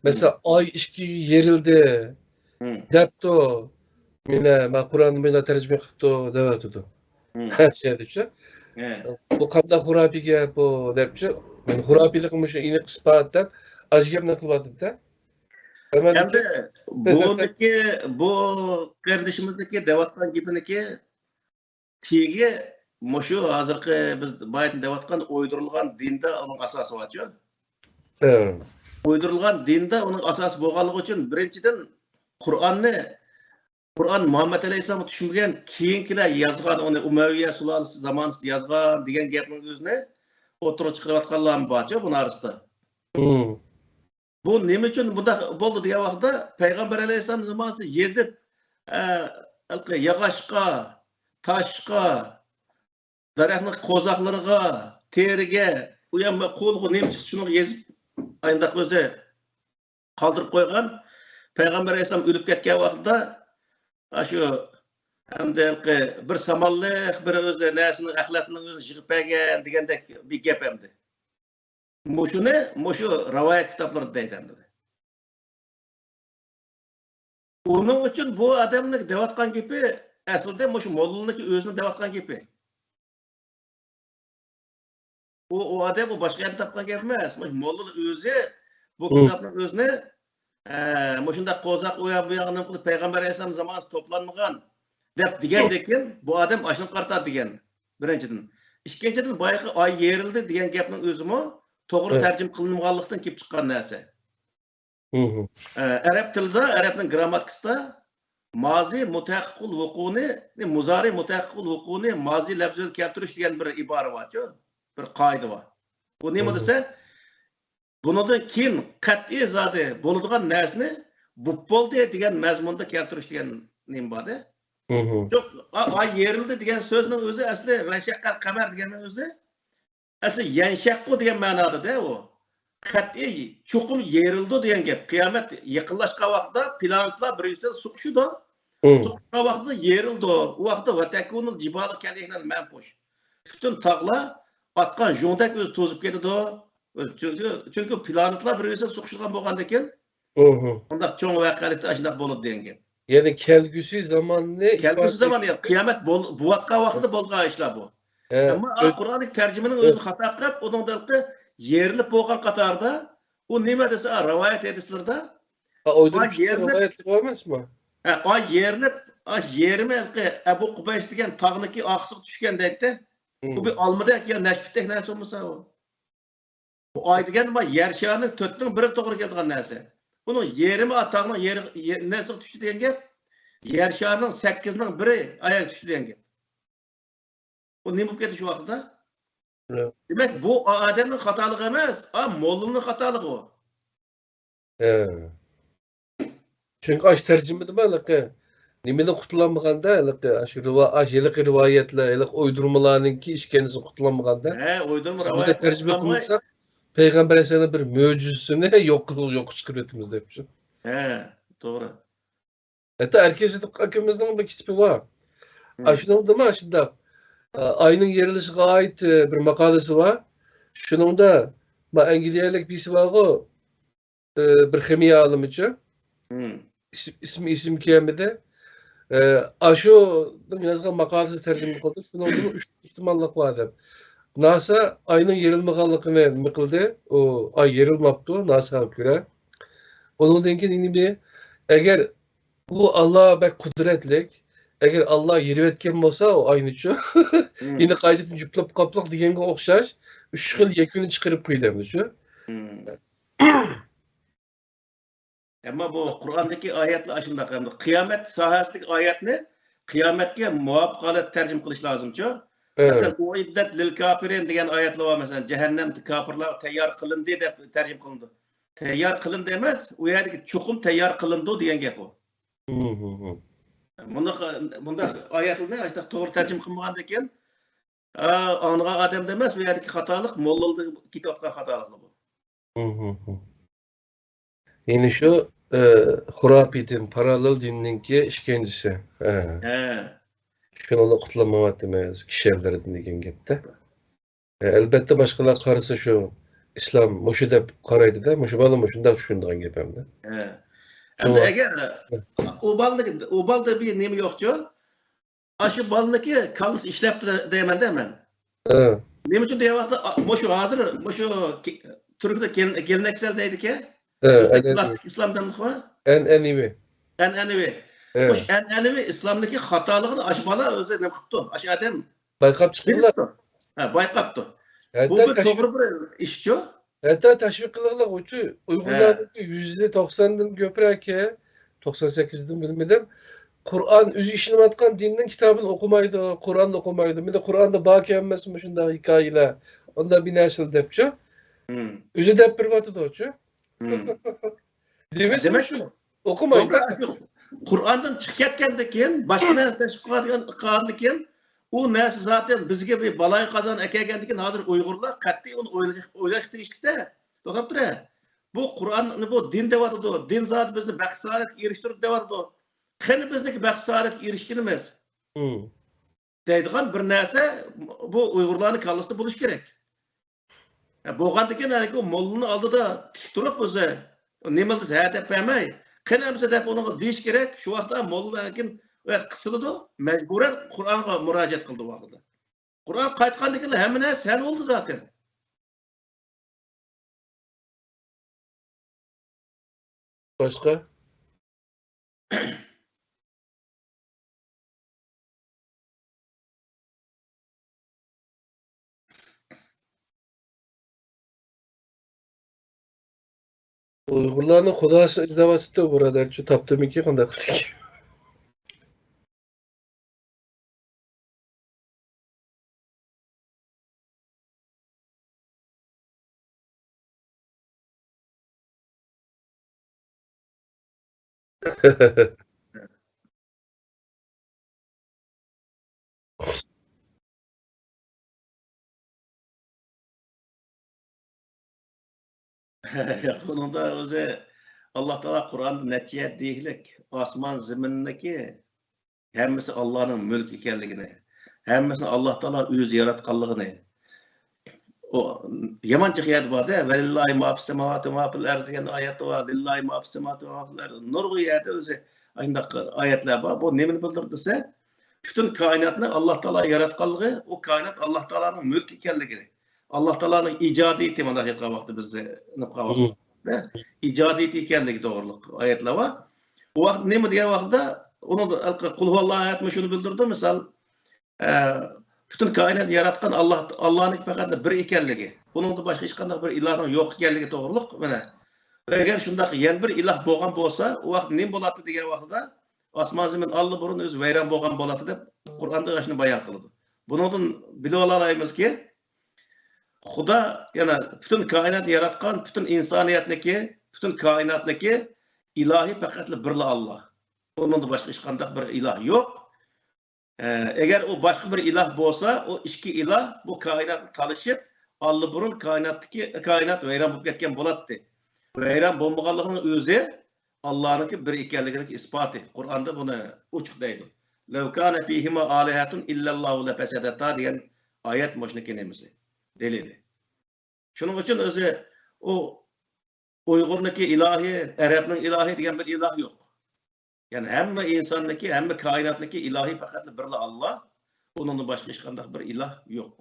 مەسىلەن، مم. ئاي ئىككىگە يېرىلدى، مم. دەپتۇ. مانا، ما قۇرئاننى مانا تەرجىمە قىپتۇ، دەۋاتىدۇ. مم. ھە، شۇ يەردىچۇ. ھە. بۇ قانداق خۇراپىي گەپ بۇ، دەپچۇ. مانا خۇراپىيلىقى مۇشۇ ئېنىق ئىسپات دەپ، ئاشۇ گەپنى قىلىۋاتىدۇ-دە. ئەمەلدىكى بۇنىڭكى، بۇ قېرىندىشىمىزنىڭكى دەۋاتقان گېپىنىڭكى تېگى مۇشۇ ھازىرقى بىز بايىتىن دەۋاتقان ئويدۇرۇلغان دىندا ئۇنىڭ ئاساسى بارچۇ. ھە. ئويدۇرۇلغان دىندا ئۇنىڭ ئاساسى بولغانلىقى ئۈچۈن، بىرىنچىدىن، قۇرئاننى، قۇرئان مۇھەممەد ئەلەيھىسسالامغا چۈشمىگەن، كېيىنكىلەر يازغان، ئۇنى ئۇمەۋىيە سۇلالىسى زامانىسىدا يازغان دېگەن گەپنىڭ ئۆزىنى ئوتتۇرىغا چىقىرىۋاتقانلارمۇ بارچۇ بۇنىڭ ئارىسىدا. مم. بۇ نېمە ئۈچۈن بۇنداق بولدى دېگەن ۋاقىتتا، پەيغەمبەر ئەلەيھىسسالام زامانىسىدا يېزىپ، ئە، ھېلىقى ياغاچقا، تاشقا، دەرەخنىڭ قوزاقلىرىغا، تېرىگە، ئۇ يەر قولىغا نېمە چىقسا شۇنىڭغا يېزىپ، ئاينداق ئۆزى قالدۇرۇپ قويغان. پەيغەمبەر ئەلەيھىسسالام ئۆلۈپ كەتكەن ۋاقتىدا، ئاشۇ ئەمدى ھېلىقى بىر سامانلىق، بىر ئۆزى نەرسىنىڭ ئەخلەتنىڭ ئۆزىنى يىغىپ بەرگەن دېگەندەك بىر گەپ ئەمدى. مۇشۇنى، مۇشۇ رىۋايەت كىتابلىرىدا دەيدۇ ئەمدى. ئۇنىڭ ئۈچۈن بۇ ئادەمنىڭ دەۋاتقان گېپى ئەسلىدە مۇشۇ موللىنىڭكى ئۆزىنىڭ دەۋاتقان گېپى. ئۇ، ئۇ ئادەم ئۇ باشقا يەردىن تاپقان گەپ ئەمەس. مۇشۇ موللا ئۆزى بۇ مم. كىتابنىڭ ئۆزىنى، ئە، مۇشۇنداق قوزاق ئۇ ياق بۇ ياققا نېمە قىلىپ پەيغەمبەر ئەلەيھىسسالام زامانىسىدا توپلانمىغان دەپ دېگەندىن كېيىن بۇ ئادەم ئاشۇنى قارىتا دېگەن. بىرىنچىدىن. ئىككىنچىدىن، بايىقى ئاي يېرىلدى دېگەن گەپنىڭ ئۆزىمۇ توغرا ھە. تەرجىمە قىلىنمىغانلىقتىن كېلىپ چىققان نەرسە. مم. ئە، ئەرەب تىلىدا، ئەرەبنىڭ گرامماتىكىسىدا مازى مۇتەھەققىقۇل ۋۇقۇنى، مۇزارى مۇتەھەققىقۇل ۋۇقۇنى مازى لەپزىدە كەلتۈرۈش دېگەن بىر ئىبارە بارچۇ، بىر قائىدە بار. بۇ نېمە مم. دېسە، بۇنىڭدىن كېيىن قەتئىي زادى بولىدىغان نەرسىنى بوپ بولدى دېگەن مەزمۇندا كەلتۈرۈش دېگەن نېمە بار-دە. مم. يوق، ئا-، ئاي يېرىلدى دېگەن سۆزنىڭ ئۆزى ئەسلى ۋەنشەققەل قەمەر دېگەننىڭ ئۆزى ئەسلى يەنشەققۇ دېگەن مەنادىدە ئۇ. قەتئىي چوقۇم يېرىلىدۇ دېگەن گەپ. قىيامەت يېقىنلاشقان ۋاقىتتا پلانېتلار بىر-بىرسىدىن سوقۇشىدۇ. مم. سوقۇشقان ۋاقتىدا يېرىلىدۇ. ئۇ ۋاقىتتا ۋەتەكۇنۇل جىبالۇ كەلئىھنىل مەنفۇش. پۈتۈن تاغلار ئاتقان ژۇڭدەك ئۆزى توزۇپ كېتىدۇ. چۈنكى، چۈنكى پلانېتلار بىر-بىرسىدىن سوقۇشىدىغان بولغاندىكىن، مم. ئۇنداق چوڭ ۋەقەلىكتە ئاشۇنداق بولىدۇ دېگەن گەپ. يەنى كەلگۈسى زاماننى كەلگۈسى ئىپادىلەيدۇ. زامان، يەنى قىيامەت بول-، بوۋاتقان ۋاقتىدا بولغان ئىشلار بۇ. ھە، ئەمما ئا، قۇرئاننىڭ تەرجىمىنىڭ ئۆزى ھە. خاتا قىلىپ، ئۇنىڭدا ھېلىقى يېرىلىپ بولغان قاتاردا، ئۇ نېمە دېسە، ئا، رىۋايەت ھەدىسلىرىدە، ئا، ئويدۇرۇپ ئا، چىققان يېرىلىپ، رىۋايەتلىك ئەمەسمۇ؟ ھە، ئا، يېرىلىپ، ئا، يېرىمى ھېلىقى ئەبۇ قۇبەيس دېگەن تاغنىڭكى ئارقىسىغا چۈشكەن دەيتتى. بۇ مم. بىر ئالمىدەك يا نەشپۈتتەك نەرسە بولمىسا ئۇ. بۇ ئاي دېگەن بار، يەر شارىنىڭ تۆتنىڭ بىرىگە توغرا كېلىدىغان نەرسە. ئۇنىڭ يېرىمى ئا تاغنىڭ يېرى، يە-، نەرسىگە چۈشتى دېگەن گەپ، يەر شارىنىڭ سەككىزنىڭ بىرى ئاياغغا چۈشتى دېگەن گەپ. ئۇ نېمە بولۇپ كەتتى شۇ ۋاقىتتا؟ ياق. دېمەك، بۇ ئادەمنىڭ خاتالىقى ئەمەس، ئا، موللىنىڭ خاتالىقى ئۇ. ھە. چۈنكى ئاشۇ تەرجىمىدىمۇ ھېلىقى نېمىدىن قۇتۇلالمىغاندا، ھېلىقى ئاشۇ رىۋا-، ئاشۇ ھېلىقى رىۋايەتلەر، ھېلىقى ئويدۇرمىمىلاردىنكى ئىكەنلىكىدىن قۇتۇلالمىغاندا. ھە، ئويدۇرما بىز بۇنى رىۋايەت تەرجىمە قىلمىساق، پەيغەمبەر ئەلەيھىسسالامنىڭ بىر مۆجىزىسىنى يوق قىل-، يوققا چىقىرىۋېتىمىز دەپ شۇ. ھە، توغرا. ھەتتا ئەركىن سىدىق ئاكىمىزنىڭ بىر كىتابى بار. مم. ئاشۇنىڭدىمۇ شۇنداق، ئاينىڭ يېرىلىشىغا ئائىت، بىر ماقالىسى بار. شۇنىڭدا، ما ئەنگلىيەلىك بىرسى بارغۇ، بىر خىمىيە ئالىمىچۇ. مم. ئىسمى، ئىسمى ئېسىمگە كەلمىدى. ئە، ئاشۇنىڭ يازغان ماقالىسى تەرجىمە قىلدى. شۇنىڭدىمۇ ئۈچ ئېھتىماللىق بار دەپ. ناسا ئاينىڭ يېرىلمىغانلىقىنى نېمە قىلدى؟ ئۇ ئاي يېرىلماپتۇ، ناساغا كۆرە. ئۇنىڭدىن كېيىن يەنە بىر، ئەگەر ئۇ ئاللا بەك قۇدرەتلىك، ئەگەر ئاللا يېرىۋەتكەن بولسا ئۇ ئاينىچۇ، مم. يەنە قايتىدىن جۈپلەپ قاپلىق دېگەنگە ئوخشاش، ئۈچ خىل يەكۈننى چىقىرىپ قويدى ئەمدىچۇ. مم. ئەمما بۇ قۇرئاندىكى ئايەتلەر ئاشۇنداق، ئەمدى قىيامەت ساھەسىدىكى ئايەتنى قىيامەتكە مۇۋاپىق ھالەتتە تەرجىمە قىلىش لازىمچۇ؟ ئەۋەت. مەسىلەن، «ئۇئىددەت لىل كاپىرىن» دېگەن ئايەتلەر بار، مەسىلەن، «جەھەننەم كاپىرلارغا تەييار قىلىندى» دەپ تەرجىمە قىلىنىدۇ. تەييار قىلىندى ئەمەس، ئۇ يەردىكى چوقۇم تەييار قىلىنىدۇ دېگەن گەپ ئۇ. مۇنداق، مۇنداق ئايەتلەرنى ئاشۇنداق توغرا تەرجىمە قىلمىغاندىن كېيىن، ئا، ئاڭلىغان ئادەمدە ئەمەس، ئۇ يەردىكى خاتالىق موللىلاردا كېتىۋاتقان خاتالىقلار بۇ. يەنى شۇ، ئە، خۇراپىي دىن، پاراللېل دىننىڭكى ئىككىنچىسى. ھە. ھە. شۇنىڭدىن قۇتۇلالمايۋاتىمىز، كىشەنلەردىن دېگەن گەپتە. ئە، ئەلبەتتە، باشقىلار قارىسا شۇ ئىسلام مۇشۇ دەپ قارايدۇ-دە، مۇشۇ بالا مۇشۇنداق چۈشىنىدىغان گەپ ئەمدى. ھە. شۇڭا ئەمدى ئەگەر ئۇ بالىنىڭ، ئۇ بالىدا بىر نېمە يوقچۇ؟ ئاشۇ بالىنىڭكى كاللىسى ئىشلەپتۇ دەيمەن-دە مەن. ھە. نېمە ئۈچۈن دېگەن ۋاقىتتا، ئا، مۇشۇ ھازىر، مۇشۇ كى-، تۈركىدە گېل-، گېلنەكسەل دەيدىكەن. ھە، مۇشۇ ئەنئەنىۋى. كلاسسىك ئىسلام دەمدۇقمۇ؟ ئەنئەنىۋى. ئەنئەنىۋى. ھە. مۇشۇ ئەنئەنىۋى ئىسلامدىكى خاتالىقىنى ئاشۇ بالا ئۆزى نېمە قىپتۇ؟ ئاشۇ ئادەم بايقاپ چىقىپلا. بىلىپتۇ. ھە، بايقاپتۇ. ھەتتا بۇ بىر تەشۋىق توغرا بىر ئىشچۇ. ھەتتا تەشۋىق قىلغانلىق ئۇچۇ ھە. ئۇيغۇرلارنىڭكى يۈزدە توقساندىن كۆپرەكى، توقسان سەككىزدىن بىلمىدىم. قۇرئان، ئۆزى ئىشىنىۋاتقان دىننىڭ كىتابىنى ئوقۇمايدۇ، قۇرئاننى ئوقۇمايدۇ. مەندە قۇرئاندا باركەن ئەمەسمۇ مۇشۇنداق ھېكايىلەر، ئۇنداق بىر نەرسىلەر دەپچۇ. مم. ئۆزى دەپ بېرىۋاتىدۇچۇ. مم. دېمىسىمۇ دېمەك، شۇ ئوقۇمايدۇ. توغرا، شۇ قۇرئاندىن چىقىپ كەتكەندىن كېيىن، باشقا نەرسە تەشۋىق قىلىدىغان، قىلغاندىن كېيىن، ئۇ نەرسە زاتەن بىزگە بىر بالايىقازا ئەكەلگەندىن كېيىن، ھازىر ئۇيغۇرلار قەتئىي ئۇنى ئويلاش-، ئويلاشقا تېگىشلىك-تە. توختاپ تۇرە. بۇ قۇرئاننى بۇ دىن دەۋاتىدۇ. دىن زادى بىزنى بەخت-سائادەتكە ئېرىشتۈرىدۇ دەۋاتىدۇ. قېنى بىزنىڭكى بەخت-سائادەتكە ئېرىشكىنىمىز؟ مم. دەيدىغان بىر نەرسە بۇ ئۇيغۇرلارنىڭ كاللىسىدا بولۇشى كېرەك. ھە، بولغاندىكىن، ھەرگىز موللىنىڭ ئالدىدا تىك تۇرۇپ ئۆزى نېمە دېسە ھە دەپ بەرمەي، قېنى ئەمىسە دەپ ئۇنىڭغا دېيىش كېرەك. شۇ ۋاقىتتا موللا لېكىن قىسىلىدۇ، مەجبۇرەن قۇرئانغا مۇراجىئەت قىلىدۇ ۋاقتىدا. قۇرئان قايتقاندىن كېيىن ھەممە نەرسە ھەل بولدى زاتەن. باشقا؟ ئۇيغۇرلارنىڭ خۇداسىنى ئىزدەۋاتىدۇ بۇرادەر، شۇ تاپتىمىكىن قانداق قىلدى؟ بۇنىڭدا ئۆزى ئاللا تائالا قۇرئاندا نەچچە يەر دېگۈلۈك، ئاسمان زېمىننىڭكى ھەممىسى ئاللانىڭ مۈلكى ئىكەنلىكىنى، ھەممىسىنى ئاللا تائالا ئۆزى ياراتقانلىقىنى، ئۇ يامان جىق يەردە بار-دە، «ۋەلىللاھى ما فىس سەماۋاتى ۋە ما فىل ئەرز» دېگەن ئايەت بار، «لىللاھى ما فىس سەماۋاتى ۋە ما فىل ئەرز». نۇرغۇن يەردە ئۆزى ئاشۇنداق ئايەتلەر بار. بۇ نېمىنى بىلدۈرىدۇ دېسە، پۈتۈن كائىناتنى ئاللا تائالا ياراتقانلىقى، ئۇ كائىنات ئاللا تائالانىڭ مۈلكى ئىكەنلىكىنى، ئاللا تائالانىڭ ئىجادىيىتى، مانا ئېيتقان ۋاقتى بىز نېمە قىلغان ۋاقتىدا ئىجادىيىتى ئىكەنلىكى توغرۇلۇق ئايەتلەر بار. ئۇ ۋاقىت نېمە دېگەن ۋاقىتتا، ئۇنىڭدا قۇل ھۇۋاللاھۇ ئەھەدمۇ شۇنى بىلدۈرىدۇ، مىسال، ئە، پۈتۈن كائىناتنى ياراتقان ئاللا، ئاللانىڭ پەقەتلا بىر ئىكەنلىكى، ئۇنىڭدىن باشقا ھېچقانداق بىر ئىلاھنىڭ يوق ئىكەنلىكى توغرۇلۇق. مانا، ئەگەر شۇنداق يەنە بىر ئىلاھ بولغان بولسا، ئۇ ۋاقىت نېمە بولاتتى دېگەن ۋاقتىدا، ئاسمان زېمىن ئاللىبۇرۇن ئۆزى ۋەيران بولغان بولاتتى دەپ قۇرئاندا ئاشۇنى بايان قىلىدۇ. بۇنىڭدىن بىلىۋالالايمىزكى، خۇدا، يەنى پۈتۈن كائىناتنى ياراتقان، پۈتۈن ئىنسانىيەتنىكى، پۈتۈن كائىناتنىكى ئىلاھى پەقەتلا بىرلا ئاللا. ئۇنىڭدىن باشقا ھېچقانداق بىر ئىلاھ يوق. ئە، ئەگەر ئۇ باشقا بىر ئىلاھ بولسا، ئۇ ئىككى ئىلاھ بۇ كائىناتنى تالىشىپ، ئاللىبۇرۇن كائىناتتىكى، كائىنات ۋەيران بولۇپ كەتكەن بولاتتى. ۋەيران بولمىغانلىقىنىڭ ئۆزى ئاللانىڭكى بىر ئىكەنلىكىنىڭ ئىسپاتى. قۇرئاندا بۇنى ئوچۇق دەيدۇ. «لەۋ كانە فىھىما ئالىھەتۇن ئىللەللاھۇ لەفەسەدەتا» دېگەن ئايەت مۇشۇنىڭكى نېمىسى؟ دەلىلى. شۇنىڭ ئۈچۈن ئۆزى ئۇ ئۇيغۇرنىڭكى ئىلاھى، ئەرەبنىڭ ئىلاھى دېگەن بىر ئىلاھ يوق. يەنى ھەممە ئىنساننىڭكى، ھەممە كائىناتنىڭكى ئىلاھى پەقەتلا بىرلا ئاللا. ئۇنىڭدىن باشقا ھېچقانداق بىر ئىلاھ يوق.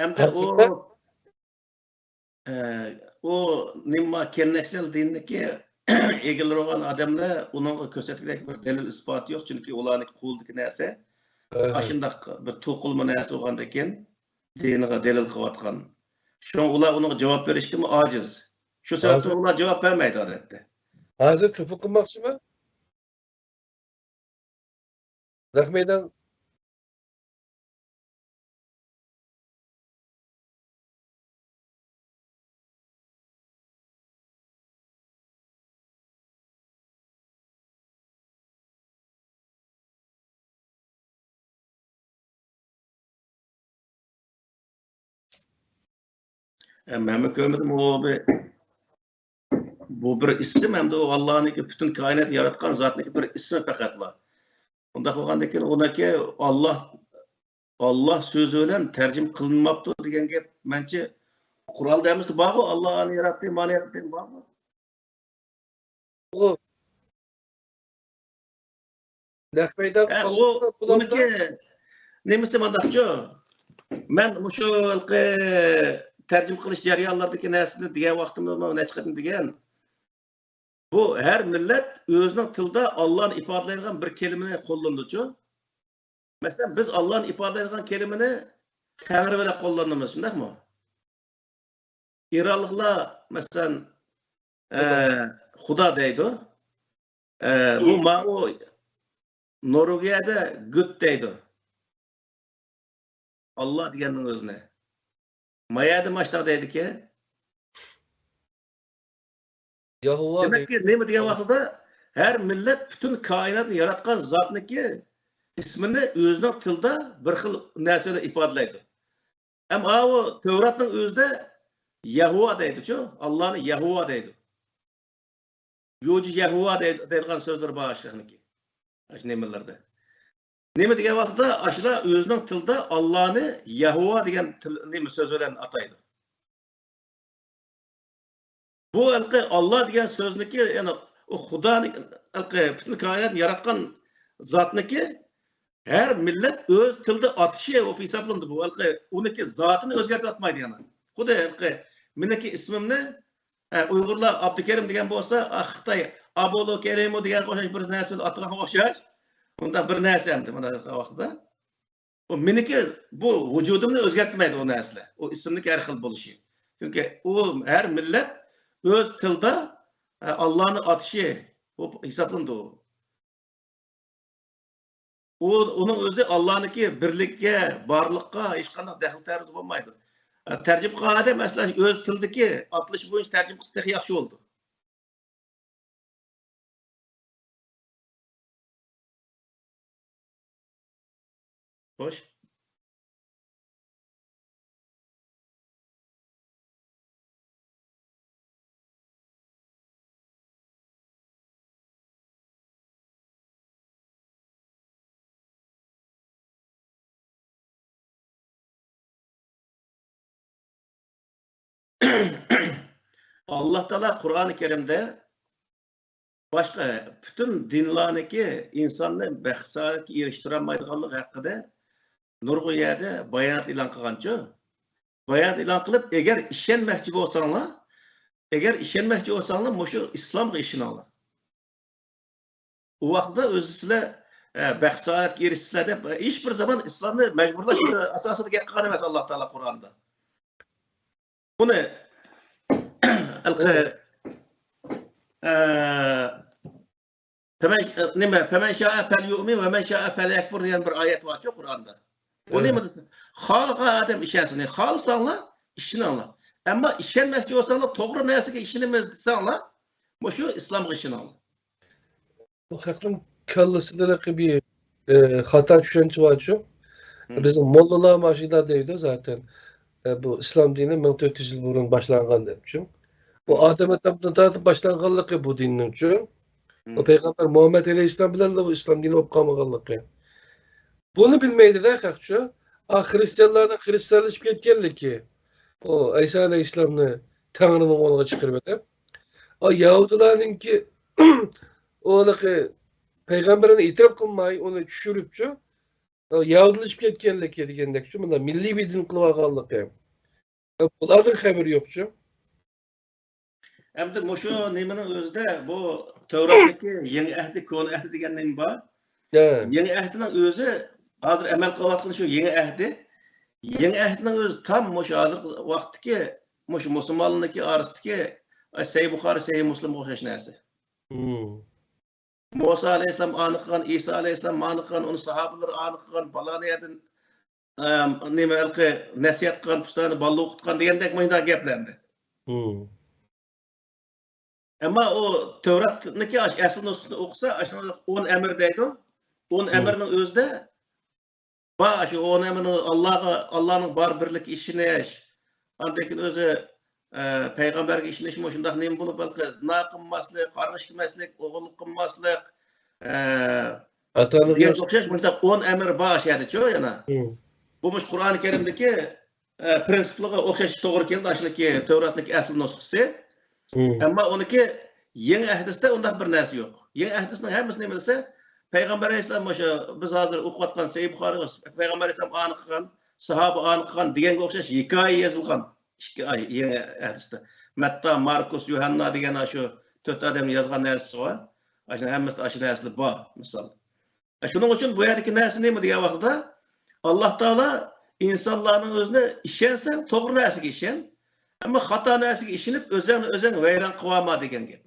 ئەمدى ئۇ، ئە، ئۇ نېمە، كەلنەكچىلەر دىنىدىكى ئىگىلىرى بولغان ئادەملەر ئۇنىڭغا كۆرسەتكۈدەك بىر دەلىل ئىسپاتى يوق، چۈنكى ئۇلارنىڭ قولىدىكى نەرسە ئاشۇنداق بىر توقۇلما نەرسە بولغاندىكىن، دىنىغا دەلىل قىلىۋاتقان. شۇڭا ئۇلار ئۇنىڭغا جاۋاب بېرىشكىمۇ ئاجىز. شۇ سەۋەبتىن ھازىر ئۇلار جاۋاب بەرمەيدۇ، ئادەتتە. ھازىر تېلېفون قىلماقچىمۇ؟ نەق مەيدان. ئە، مەنمۇ كۆرمىدىم. ئۇ بىر، بۇ بىر ئىسىم، ھەمدە ئۇ ئاللانىڭكى پۈتۈن كائىناتنى ياراتقان زاتنىڭكى بىر ئىسمى پەقەتلا. ئۇنداق بولغاندىكىن ئۇنىڭكى ئاللا، ئاللا سۆزى بىلەن تەرجىمە قىلىنماپتۇ دېگەن گەپ، مەنچە، قۇرئاندا ھەممىسى بارغۇ، ئاللا ئانى ياراتتى، مانى ياراتتى، بارغۇ. ئۇ نەق مەيدان ھە، ئۇ، ئۇنىڭكى نېمىسى مانداقچۇ؟ مەن مۇشۇ ھېلىقى تەرجىمە قىلىش جەريانلىرىدىكى نەرسىنى دېگەن ۋاقتىمدا نەچچە قېتىم دېگەن. بۇ ھەر مىللەت ئۆزىنىڭ تىلىدا ئاللانى ئىپادىلەيدىغان بىر كەلىمىنى قوللىنىدۇچۇ. مەسىلەن، بىز ئاللانى ئىپادىلەيدىغان كەلىمىنى تەڭرى بىلەن قوللىنىمىز، شۇنداقمۇ؟ ئىرانلىقلار، مەسىلەن، ئە، خۇدا دەيدۇ. ئە، بۇ ماۋۇ نورۋېگىيەدە گۇت دەيدۇ. ئاللا دېگەننىڭ ئۆزىنى. ما يەردە ماشۇنداق دەيدىكى. يەھۋا دېمەككى، دەيدۇ. نېمە دېگەن ۋاقتىدا ھەر مىللەت پۈتۈن كائىناتنى ياراتقان زاتنىكى ئىسمىنى ئۆزىنىڭ تىلىدا بىر خىل نەرسىنى ئىپادىلەيدۇ. ئەمما ئاۋۇ تەۋراتنىڭ ئۆزىدە يەھۋا دەيدۇچۇ، ئاللانى يەھۋا دەيدۇ. يۇجى يەھۋا دەي-، دەيدىغان سۆزلىرى بار ئاشۇلارنىڭكى. ئاشۇ نېمىلەردە. نېمە دېگەن ۋاقىتتا ئاشۇلار ئۆزىنىڭ تىلىدا ئاللانى يەھۋا دېگەن تىل، نېمە سۆز بىلەن ئاتايدۇ. بۇ ھېلىقى ئاللا دېگەن سۆزنىكى، يەنى ئۇ خۇدانى، ھېلىقى پۈتۈن كائىناتنى ياراتقان زاتنىكى ھەر مىللەت ئۆز تىلىدا ئاتىشى بولۇپ ھېسابلىنىدۇ. بۇ ھېلىقى ئۇنىكى زاتىنى ئۆزگەرتىۋاتمايدۇ يەنى. خۇددى ھېلىقى مېنىڭكى ئىسمىمنى، ئە، ئۇيغۇرلار ئابدۇكېرىم دېگەن بولسا، ئا، خىتاي ئابولو كېرىمو دېگەنگە ئوخشاش بىر نەرسىنى ئاتىغانغا ئوخشاش. بۇنداق بىر نەرسە ئەمدى مانا ۋاقىتتا. ئۇ مېنىڭكى بۇ ۋۇجۇدۇمنى ئۆزگەرتمەيدۇ ئۇ نەرسىلەر. ئۇ ئىسىمنىڭكى ھەر خىل بولۇشى. چۈنكى ئۇ ھەر مىللەت ئۆز تىلىدا، ئە، ئاللانى ئاتىشى بولۇپ ھېسابلىنىدۇ. ئۇ، ئۇنىڭ ئۆزى ئاللانىڭكى بىرلىككە، بارلىققا ھېچقانداق دەخلى تەرۇزى بولمايدۇ. ئە، تەرجىمىخانىدا، مەسىلەن، ئۆز تىلىدىكى ئاتىلىشى بويىچە تەرجىمە قىلسا تېخى ياخشى بولىدۇ. خوش. ئاللا تائالا قۇرئانى كەرىمدە باشقا پۈتۈن دىنلارنىڭكى ئىنساننى بەخت سائادەتكە ئېرىشتۈرەلمەيدىغانلىقى ھەققىدە نۇرغۇن يەردە بايانات ئېلان قىلغانچۇ؟ بايانات ئېلان قىلىپ، ئەگەر ئىشەنمەكچى بولساڭلار، ئەگەر ئىشەنمەكچى بولساڭلار، مۇشۇ ئىسلامغا ئىشىنىڭلار. ئۇ ۋاقىتتا ئۆزى سىلەر، ئە، بەخت سائادەتكە ئېرىشىسىلەر دەپ، ھېچ بىر زامان ئىسلامنى مەجبۇرلاش ئاساسىدا گەپ قىلغان ئەمەس ئاللا تائالا قۇرئاندا. بۇنى ھېلىقى، ئە، فەمەن، نېمە، فەمەن شائە فەليۇئمىن ۋە مەن شائە فەليەكفۇر دېگەن بىر ئايەت بارچۇ قۇرئاندا. ئۇ نېمە دېسە، خالىغان ئادەم ئىشەنسۇن. خالىساڭلار ئىشىنىڭلار. ئەمما ئىشەنمەكچى بولساڭلار، توغرا نەرسىگە ئىشىنىمىز دېسەڭلار، مۇشۇ ئىسلامغا ئىشىنىڭلار. بۇ خەقنىڭ كاللىسىدا بىر، ئە، خاتا چۈشەنچە بارچۇ. بىزنىڭ موللىلار ماشىدا دەيدۇ زاتەن. ئە، بۇ ئىسلام دىنى مىڭ تۆت يۈز يىل بۇرۇن باشلانغان دەپچۇ. بۇ ئادەم ئاتامدىن تارتىپ باشلانغانلىقى بۇ دىننىڭچۇ. ئۇ پەيغەمبەر مۇھەممەد ئەلەيھىسسالام بىلەنلا بۇ ئىسلام دىنى بولۇپ قالمىغانلىقى. بۇنى بىلمەيدۇ-دە خەقچۇ. ئا، خرىستىيانلارنىڭ خرىستىيانلىشىپ كەتكەنلىكى. ئۇ ئەيسا ئەلەيھىسسالامنى تەڭرىنىڭ ئورنىغا چىقىرىۋېتىپ. ئا، يەھۇدىيلارنىڭكى ئۇلىقى پەيغەمبىرىنى ئېتىراپ قىلماي، ئۇنى چۈشۈرۈپچۇ. ئا، يەھۇدىيلىشىپ كەتكەنلىكى دېگەندەكچۇ. مۇنداق مىللىي بىر دىن قىلىۋالغانلىقى. ئا، بۇلاردىن خەۋىرى يوقچۇ. ئەمدى مۇشۇ نېمىنىڭ ئۆزىدە بۇ تەۋراتنىڭكى يېڭى ئەھدى، كونا ئەھدى دېگەن نېمە بار؟ يېڭى ئەھدىنىڭ ئۆزى ھازىر ئەمەل قىلىۋاتقىنى شۇ يېڭى ئەھدى. يېڭى ئەھدىنىڭ ئۆزى تام مۇشۇ ھازىرقى ۋاقىتتىكى مۇشۇ مۇسۇلمانلارنىڭكى ئارىسىدىكى سەھىھ بۇخارى، سەھىھ مۇسلىمغا ئوخشاش نەرسە. مۇسا ئەلەيھىسسالام ئانى قىلغان، ئىسا ئەلەيھىسسالام ئانى قىلغان، ئۇنى ساھابىلىرى ئانى قىلغان، پالانى يەردىن ئەم، نېمە، ھېلىقى نەسىھەت قىلغان، پۇستانى بالىغا تۇتقان دېگەندەك مۇشۇنداق گەپلەرنى. ئەمما ئۇ تەۋراتنىكى ئاشۇ ئەسلى نۇسخىسىنى ئوقۇسا، ئاشۇ ئون ئەمىر دەيدۇ. ئون ئەمىرنىڭ ئۆزىدە بار، ئاشۇ ئون ئەمىرنىڭ ئاللاغا، ئاللانىڭ بار بىرلىككە ئىشىنىش، ئاندىن كېيىن ئۆزى، ئە، پەيغەمبەرگە ئىشىنىشمۇ شۇنداق نېمە بولۇپ، ھېلىقى زىنا قىلماسلىق، قارا ئىچمەسلىك، ئوغرىلىق قىلماسلىق، ئە، ئاتا-ئانىغا دېگەنگە ئوخشاش مۇشۇنداق ئون ئەمىر بار ئاشۇ يەردىچۇ يەنە. بۇ مۇشۇ قۇرئانى كەرىمدىكى، ئە، پىرىنسىپلىرىغا ئوخشاش توغرا كېلىدۇ، ئاشۇنىڭكى تەۋراتنىڭكى ئەسلى نۇسخىسى. ئەمما ئۇنىڭكى يېڭى ئەھدىستە ئۇنداق بىر نەرسە يوق. يېڭى ئەھدىسنىڭ ھەممىسى نېمە دېسە، پەيغەمبەر ئەلەيھىسسالام مۇشۇ بىز ھازىر ئوقۇۋاتقان سەھىھ بۇخارى، پەيغەمبەر ئەلەيھىسسالام ئانى قىلغان، ساھابە ئانى قىلغان دېگەنگە ئوخشاش ھېكايە يېزىلغان. ئىككى ئاي يېڭى ھەدىستە. مەتتا، ماركۇس، يۇھەننا دېگەن ئاشۇ تۆت ئادەم يازغان ھەدىسى بار. ئاشۇ ھەممىسىدە ئاشۇ نەرسىلەر بار، مىسال. شۇنىڭ ئۈچۈن بۇ يەردىكى نەرسە نېمە دېگەن ۋاقتىدا، ئاللا تائالا ئىنسانلارنىڭ ئۆزىنى ئىشەنسەڭ، توغرا نەرسىگە ئىشەن. ئەمما خاتا نەرسىگە ئىشىنىپ، ئۆزۈڭنى ئۆزۈڭ ۋەيران قىلىۋالما دېگەن گەپ.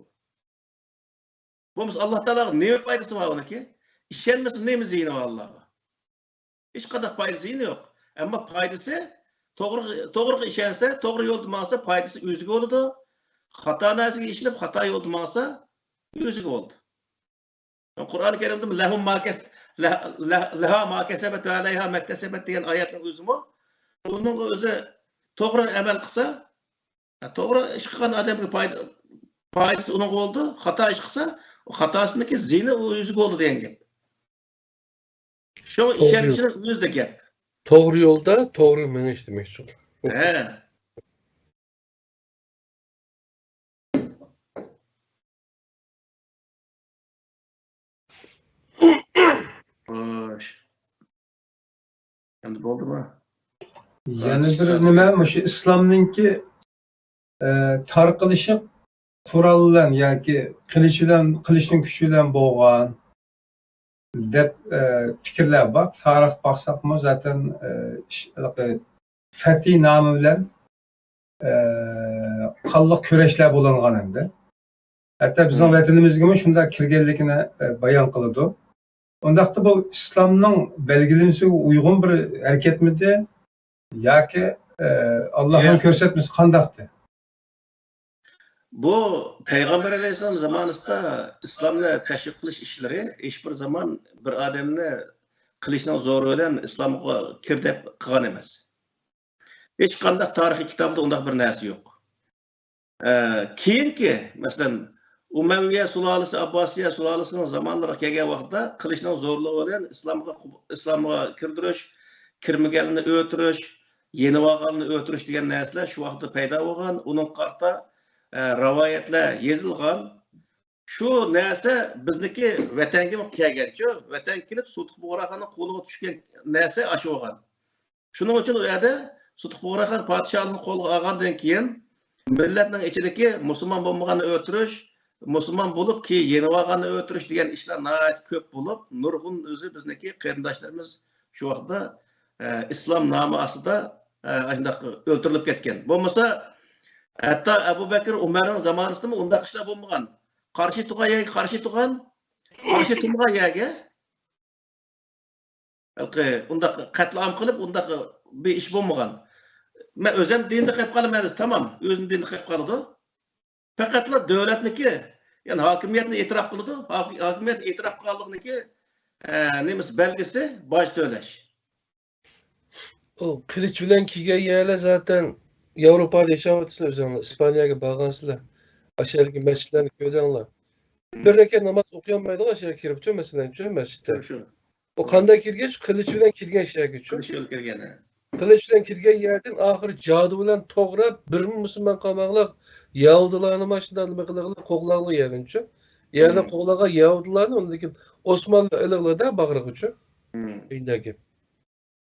بولمىسا ئاللا تائالاغا نېمە پايدىسى بار ئۇنىڭكى؟ ئىشەنمىسە نېمە زىيىنى بار ئاللاغا؟ ھېچقانداق پايدا زىيىنى يوق. ئەمما پايدىسى، توغرا، توغرىغا ئىشەنسە، توغرا يولدا ماڭسا، پايدىسى ئۆزىگە بولىدۇ. خاتا نەرسىگە ئىشىنىپ، خاتا يولدا ماڭسا، ئۆزىگە بولىدۇ. قۇرئان كەرىمدىمۇ لەھۇ ما كەس-، لە-، لە-، لەھا ما كەسەبەت ۋە ئەلەيھا مەكتەسەبەت دېگەن ئايەتنىڭ ئۆزىمۇ، ئۇنىڭغا ئۆزى توغرا ئەمەل قىلسا، توغرا ئىش قىلغان ئادەمگە پايدا، پايدىسى ئۇنىڭغا بولىدۇ، خاتا ئىش قىلسا، خاتاسىنىڭكى زىيىنى ئۇ ئۆزىگە بولىدۇ دېگەن گەپ. شۇڭا توغرا يول. ئىشەنگۈچىنىڭ ئۆزىدە گەپ. توغرا يولدا توغرا مېڭىش دېمەكچى. ھە. خوش. ئەمدى بولدىمۇ؟ يەنە بىر نېمە، مۇشۇ ئىسلامنىڭكى، ئە، تارقىلىشى قورال بىلەن ياكى قىلىچ بىلەن، قىلىچنىڭ كۈچى بىلەن بولغان دەپ، ئە، پىكىرلەر بار. تارىخ باقساقمۇ زاتەن، ئە، ئىش-، ھېلىقى فەتھى نامى بىلەن، ئە، قانلىق كۈرەشلەر بولۇنغان ئەمدى. ھەتتا بىزنىڭ ۋەتىنىمىزگىمۇ شۇنداق كىرگەنلىكىنى، ئە، بايان قىلىدۇ. ئۇنداقتا بۇ ئىسلامنىڭ بەلگىلىمىسىگە ئۇيغۇن بىر ھەرىكەتمىدى ياكى، ئە، ئاللاھنىڭ ياق. كۆرسەتمىسى قانداقتى؟ بۇ پەيغەمبەر ئەلەيھىسسالام زامانىسىدا ئىسلامنى تەشۋىق قىلىش ئىشلىرى ھېچ بىر زامان بىر ئادەمنى قىلىچنىڭ زورى بىلەن ئىسلامغا كىر دەپ قىلغان ئەمەس. ھېچقانداق تارىخىي كىتابتا ئۇنداق بىر نەرسە يوق. ئە، كېيىنكى، مەسىلەن، ئۇمەۋىيە سۇلالىسى، ئابباسىيە سۇلالىسىنىڭ زامانلىرىغا كەلگەن ۋاقىتتا قىلىچنىڭ زورلۇقى بىلەن ئىسلامغا، ئىسلامغا كىردۈرۈش، كىرمىگەنلەرنى ئۆلتۈرۈش، يېنىۋالغانلارنى ئۆلتۈرۈش دېگەن نەرسىلەر شۇ ۋاقىتتا پەيدا بولغان. ئۇنىڭغا قارىتا، ئە، رىۋايەتلەر يېزىلغان. شۇ نەرسە بىزنىڭكى ۋەتەنگىمۇ كەلگەنچۇ. ۋەتەنگە كېلىپ سۇتۇق بۇغراخاننىڭ قولىغا چۈشكەن نەرسە ئاشۇ بولغان. شۇنىڭ ئۈچۈن ئۇ يەردە سۇتۇق بۇغراخان پادىشاھلىقنى قولغا ئالغاندىن كېيىن، مىللەتنىڭ ئىچىدىكى مۇسۇلمان بولمىغاننى ئۆلتۈرۈش، مۇسۇلمان بولۇپ، كېيىن يېنىۋالغاننى ئۆلتۈرۈش دېگەن ئىشلار ناھايىتى كۆپ بولۇپ، نۇرغۇن ئۆزى بىزنىڭكى قېرىنداشلىرىمىز شۇ ۋاقىتتا، ئە، ئىسلام نامى ئاستىدا، ئە، ئاشۇنداق ئۆلتۈرۈلۈپ كەتكەن. بولمىسا، ھەتتا ئەبۇ بەكرى، ئۆمەرنىڭ زامانىسىدىمۇ ئۇنداق ئىشلار بولمىغان. قارشى تۇرغان يەرگە قارشى تۇرغان، قارشى تۇرمىغان يەرگە ھېلىقى ئۇنداق قەتلىئام قىلىپ، ئۇنداق بىر ئىش بولمىغان. مەن ئۆزۈم دىندا قېلىپ قالىمەن دېسە، تامام، ئۆزىنىڭ دىنىدا قېلىپ قالىدۇ. پەقەتلا دۆلەتنىكى، يەنى ھاكىمىيەتنى ئېتىراپ قىلىدۇ. ھاك-، ھاكىمىيەتنى ئېتىراپ قىلغانلىقنىكى، ئە، نېمىسى، بەلگىسى باج تۆلەش. ئۇ قىلىچ بىلەن كىرگەن يەرلەر زاتەن ياۋروپادا ياشاۋاتىسىلەر ئۆزۈڭلار. ئىسپانىيەگە بارغانسىلەر. ئاشۇ يەردىكى مەسچىتلەرنى كۆردۈڭلار. بىر رەكەت ناماز ئوقۇيالمايدىغان ئاشۇ يەرگە كىرىپتۇ، مەسىلەن، شۇ مەسچىتتە. شۇ، شۇ. ئۇ قانداق كىرگەن؟ شۇ قىلىچ بىلەن كىرگەن شەھەرگە، شۇ. قىلىچ بىلەن كىرگەن، ھە. قىلىچ بىلەن كىرگەن يەردىن ئاخىرى جادۇ بىلەن توغراپ، بىرمۇ مۇسۇلمان قالماقلىق، يەھۇدىيلارنىمۇ شۇنداق نېمە قىلغىلى، قوغلاغىلى يەردىن، شۇ. يەردىن مم. قوغلىغان يەھۇدىيلارنى ئۇندىن كېيىن ئوسمانلى ئېلىغىلى دە باغرىغا، شۇ. مم.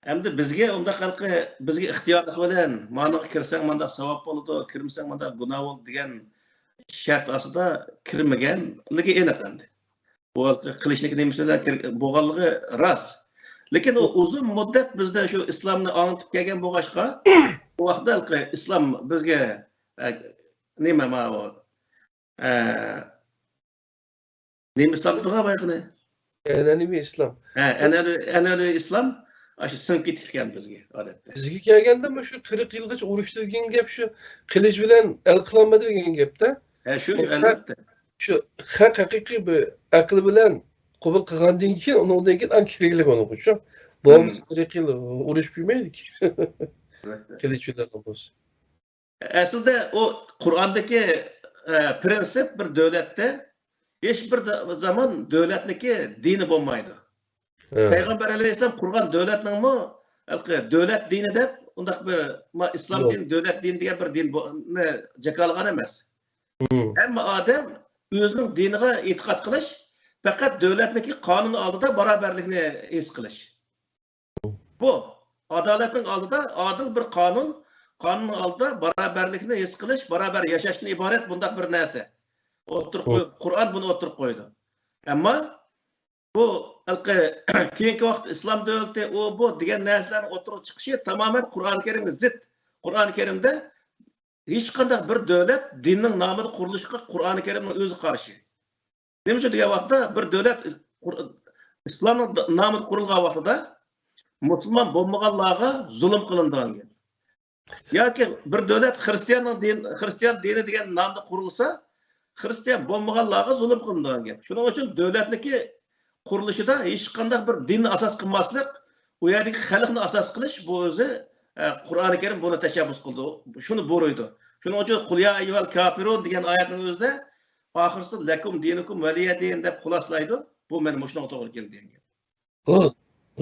ئەمدى بىزگە ئۇنداق ھېلىقى، بىزگە ئىختىيارلىق بىلەن، مانىڭغا كىرسەڭ مانداق ساۋاب بولىدۇ، كىرمىسەڭ مانداق گۇناھ بولىدۇ دېگەن شەرت ئاستىدا كىرمىگەنلىكى ئېنىق ئەمدى. بۇ قىلىچنىڭكى نېمىسى بىلەن كىر-، بولغانلىقى راست. لېكىن ئۇ ئۇزۇن مۇددەت بىزدە شۇ ئىسلامنى ئاڭلىتىپ كەلگەن بولغاچقا، ئۇ ۋاقىتتا ھېلىقى ئىسلام بىزگە، ئە، نېمە ماۋۇ، ئە، نېمە ئىسلام دېدىغۇ بايىقىنى؟ ئەنئەنىۋى ئىسلام. ھە، ئەنئەنىۋى، ئەنئەنىۋى ئىسلام ئاشۇ سىڭىپ كېتىپتىكەن بىزگە، ئادەتتە. بىزگە كەلگەندە مۇشۇ قىرىق يىلغىچە ئۇرۇشتى دېگەن گەپ شۇ قىلىچ بىلەن ھەل قىلالمىدى دېگەن گەپتە. ھە، شۇ، شۇ، ئەلۋەتتە. شۇ خەق ھەقىقىي بىر ئەقىل بىلەن قوبۇل قىلغاندىن كېيىن، ئۇنىڭدىن كېيىن ئاڭ كىرگىلى بولىدۇ شۇ. بولمىسا قىرىق يىل ئۇرۇش كۈيمەيدىكەن. ئەلۋەتتە. قىلىچ بىلەن بولسا. ئەسلىدە ئۇ قۇرئاندىكى، ئە، پرىنسىپ بىر دۆلەتتە ھېچ بىر دا-، زامان دۆلەتنىڭكى دىنى بولمايدۇ. ھە. پەيغەمبەر ئەلەيھىسسالام قۇرغان دۆلەتنىڭمۇ ھېلىقى دۆلەت دىنى دەپ ئۇنداق بىر، ما، ئىسلام دىنى دۆلەت دىنى دېگەن بىر دىن بو-، نى جاكارلىغان ئەمەس. ھەممە ئادەم ئۆزىنىڭ دىنىغا ئېتىقاد قىلىش، پەقەت دۆلەتنىڭكى قانۇنى ئالدىدا بارابەرلىكنى ھېس قىلىش. بۇ ئادالەتنىڭ ئالدىدا ئادىل بىر قانۇن، قانۇننىڭ ئالدىدا بارابەرلىكنى ھېس قىلىش، بارابەر ياشاشتىن ئىبارەت بۇنداق بىر نەرسە ئوتتۇرىغا قويۇپ، قۇرئان بۇنى ئوتتۇرىغا قويىدۇ. ئەمما بۇ ھېلىقى كېيىنكى ۋاقىتتا ئىسلام دۆلىتى، ئۇ، بۇ دېگەن نەرسىلەرنىڭ ئوتتۇرىغا چىقىشى تامامەن قۇرئان كەرىمگە زىت. قۇرئان كەرىمدە ھېچقانداق بىر دۆلەت دىننىڭ نامىدا قۇرۇلۇشىغا قۇرئان كەرىمنىڭ ئۆزى قارشى. نېمە ئۈچۈن دېگەن ۋاقىتتا، بىر دۆلەت قۇر-، ئىسلامنىڭ د-، نامىدا قۇرۇلغان ۋاقتىدا مۇسۇلمان بولمىغانلارغا زۇلۇم قىلىنىدىغان گەپ. ياكى بىر دۆلەت خىرىستىياننىڭ دىن-، خىرىستىيان دىنى دېگەن نامدا قۇرۇلسا، خىرىستىيان بولمىغانلارغا زۇلۇم قىلىنىدىغان گەپ. شۇنىڭ ئۈچۈن دۆلەتنىڭكى قۇرۇلۇشىدا ھېچقانداق بىر دىننى ئاساس قىلماسلىق، ئۇ يەردىكى خەلقنى ئاساس قىلىش، بۇ ئۆزى، ئە، قۇرئانى كەرىم بۇنى تەشەببۇس قىلىدۇ، شۇنى بۇيرۇيدۇ. شۇنىڭ ئۈچۈن «قۇل يا ئەييۇھەل كاپىرۇن» دېگەن ئايەتنىڭ ئۆزىدە ئاخىرسىدا «لەكۇم دىنۇكۇم ۋەلىيە دىن» دەپ خۇلاسىلايدۇ. بۇ مانا مۇشۇنىڭغا توغرا كېلىدۇ دېگەن گەپ. ئۇ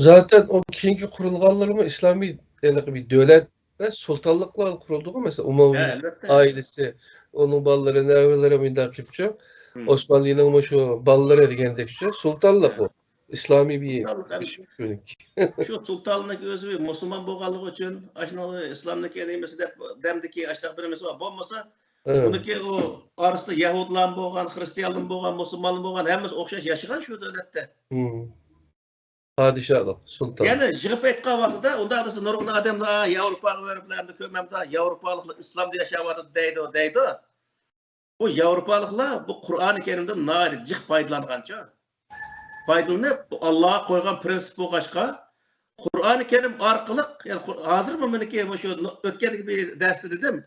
زاتەن ئۇ كېيىنكى قۇرۇلغانلىرىمۇ ئىسلامىي ھېلىقى بىر دۆلەت ۋە سۇلتانلىقلار قۇرۇلدىغۇ، مەسىلەن، ئۇمەۋى ھە، ئەلۋەتتە. ئائىلىسى، ئۇنىڭ بالىلىرى، نەۋرىلىرى مۇنداق كېلىپچۇ. مم. ئوسمانلىنىڭمۇ شۇ بالىلىرى دېگەندەكچۇ، سۇلتانلىق ھە. ئۇ. ئىسلامىي بىر سۇلتانلىق ئەمەس. ئىش بۈگۈنكى. شۇ سۇلتانلىق ئۆزى بىر مۇسۇلمان بولغانلىقى ئۈچۈن، ئاشۇنىڭ ئىسلامنىڭكى نېمىسى دەپ، دەمدىكى ئاشۇنداق بىر نېمىسى بار. بولمىسا، ھە. ئۇنىڭكى ئۇ ئارىسىدا يەھۇدلارمۇ بولغان، خىرىستىيانلارمۇ بولغان، مۇسۇلمانلار بولغان، ھەممىسى ئوخشاش ياشىغان شۇ دۆلەتتە. مم. پادىشاھلىق، سۇلتان. يەنى يىغىپ ئېيتقان ۋاقتىدا، ئۇنداق دېسە، نۇرغۇن ئادەملەر، «ئا، ياۋروپاغا بېرىپلەردە كۆرمەمدۇ، ياۋروپالىقلار ئىسلامدا ياشاۋاتىدۇ» دەيدۇ، دەيدۇ. بۇ ياۋروپالىقلار بۇ قۇرئانى كەرىمدىن ناھايىتى جىق پايدىلانغانچۇ. پايدىلىنىپ، بۇ ئاللا قويغان پرىنسىپ بولغاچقا، قۇرئانى كەرىم ئارقىلىق، يەنى قۇر-، ھازىرمۇ مېنىڭكى مۇشۇ نۇ-، ئۆتكەندىكى بىر دەرستە دېدىم،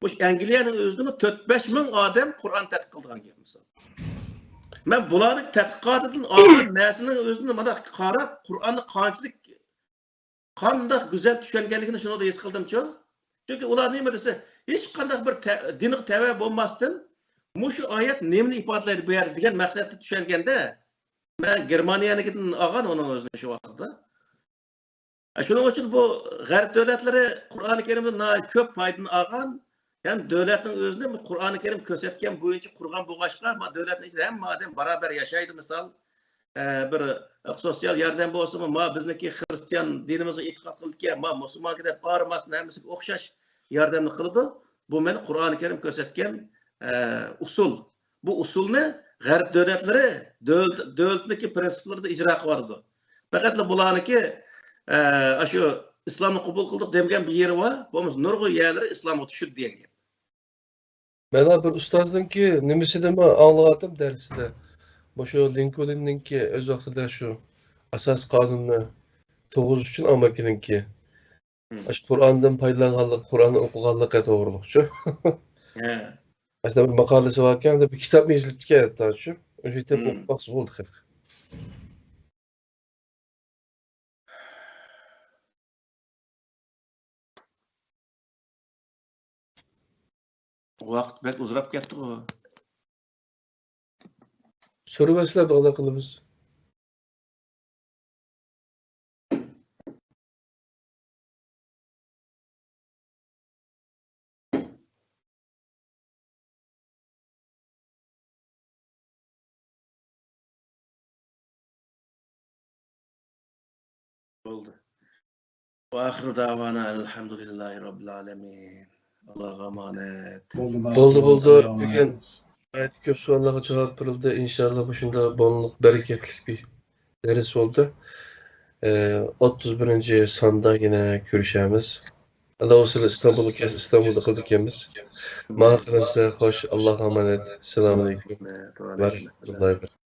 مۇشۇ ئەنگلىيەنىڭ ئۆزىدىمۇ تۆت بەش مىڭ ئادەم قۇرئان تەتقىق قىلىدىغان گەپ، مىسال. مەن بۇلارنىڭ تەتقىقاتىدىن ئالغان نەرسىنىڭ ئۆزىنى مانا قاراپ، قۇرئاننى قانچىلىك، قانداق گۈزەل چۈشەنگەنلىكىنى شۇنىڭدا ھېس قىلدىمچۇ. چۈنكى ئۇلار نېمە دېسە، ھېچقانداق بىر تە-، دىنغا تەۋە بولماستىن، مۇشۇ ئايەت نېمىنى ئىپادىلەيدۇ بۇ يەردە دېگەن مەقسەتتە چۈشەنگەندە، مەن گېرمانىيەنىڭكىدىن ئالغان ئۇنىڭ ئۆزىنى شۇ ۋاقىتتا. شۇنىڭ ئۈچۈن بۇ غەرب دۆلەتلىرى قۇرئانى كەرىمدىن ناھايىتى كۆپ پايدىنى ئالغان، ھەم دۆلەتنىڭ ئۆزىنى بۇ قۇرئانى كەرىم كۆرسەتكەن بويىچە قۇرغان بولغاچقا، ما دۆلەتنىڭ ئىچىدە ھەممە ئادەم باراۋەر ياشايدۇ، مىسال، ئە، بىر سوتسىيال ياردەم بولسىمۇ، ما بىزنىڭكى خىرىستىيان دىنىمىزغا ئېتىقاد قىلىدىكەن، ما مۇسۇلمانكى دەپ ئايرىماستىن ھەممىسىگە ئوخشاش ياردەمنى قىلىدۇ. بۇ مانا قۇرئانى كەرىم كۆرسەتكەن، ئە، ئۇسۇل. بۇ ئۇسۇلنى غەرب دۆلەتلىرى دۆل-، دۆلىتىنىڭكى پىرىنسىپلىرىدا ئىجرا قىلىۋاتىدۇ. پەقەتلا بۇلارنىڭكى، ئە، ئاشۇ ئىسلامنى قوبۇل قىلدۇق دېمىگەن بىر يېرى بار، بولمىسا نۇرغۇن يەرلىرى ئىسلامغا چۈشتى دېگەن گەپ. مانا بىر ئۇستازنىڭكى نېمىسىدىمۇ ئاڭلىۋاتىم دەرسىدە. مۇشۇ لىنكولننىڭكى ئۆز ۋاقتىدا شۇ ئاساسىي قانۇننى تۇرغۇزۇش ئۈچۈن ئامېرىكىنىڭكى مم. ئاشۇ قۇرئاندىن پايدىلانغانلىق، قۇرئاننى ئوقۇغانلىقى توغرۇلۇق شۇ. ھە. ئاشۇنداق بىر ماقالىسى باركەن، بىر كىتابمۇ يېزىلىپتىكەن ھەتتا شۇ. شۇ كىتابنى مم. ئوقۇپ باقسا بولدى خەق. ۋاقىت بەك ئۇزىراپ كەتتىغۇ. سورىۋەرسىلە، داۋالار قىلىمىز. بولدى. وآخر دعوانا أن الحمد لله رب العالمين. ئاللاغا ئامانەت. بولدى، بولدى، بولدى. بۈگۈن ناھايىتى كۆپ سوئاللارغا جاۋاب بېرىلدى. ئىنشاللا مۇشۇنداق بولۇڭلۇق، بەرىكەتلىك بىر دەرس بولدى. ئە، ئوتتۇز بىرىنچى ساندا يەنە كۆرۈشەرمىز. ئاللا سىلەر ئىستانبۇلغا كەلسە، ئىستانبۇلدا قىلىدىكەنمىز. ماڭا قېنىمسە، خوش، ئاللاغا ئامانەت. ئەسسالامۇ ئەلەيكۇم ۋە رەھمەتۇللاھى ۋە بەرىكاتۇھ.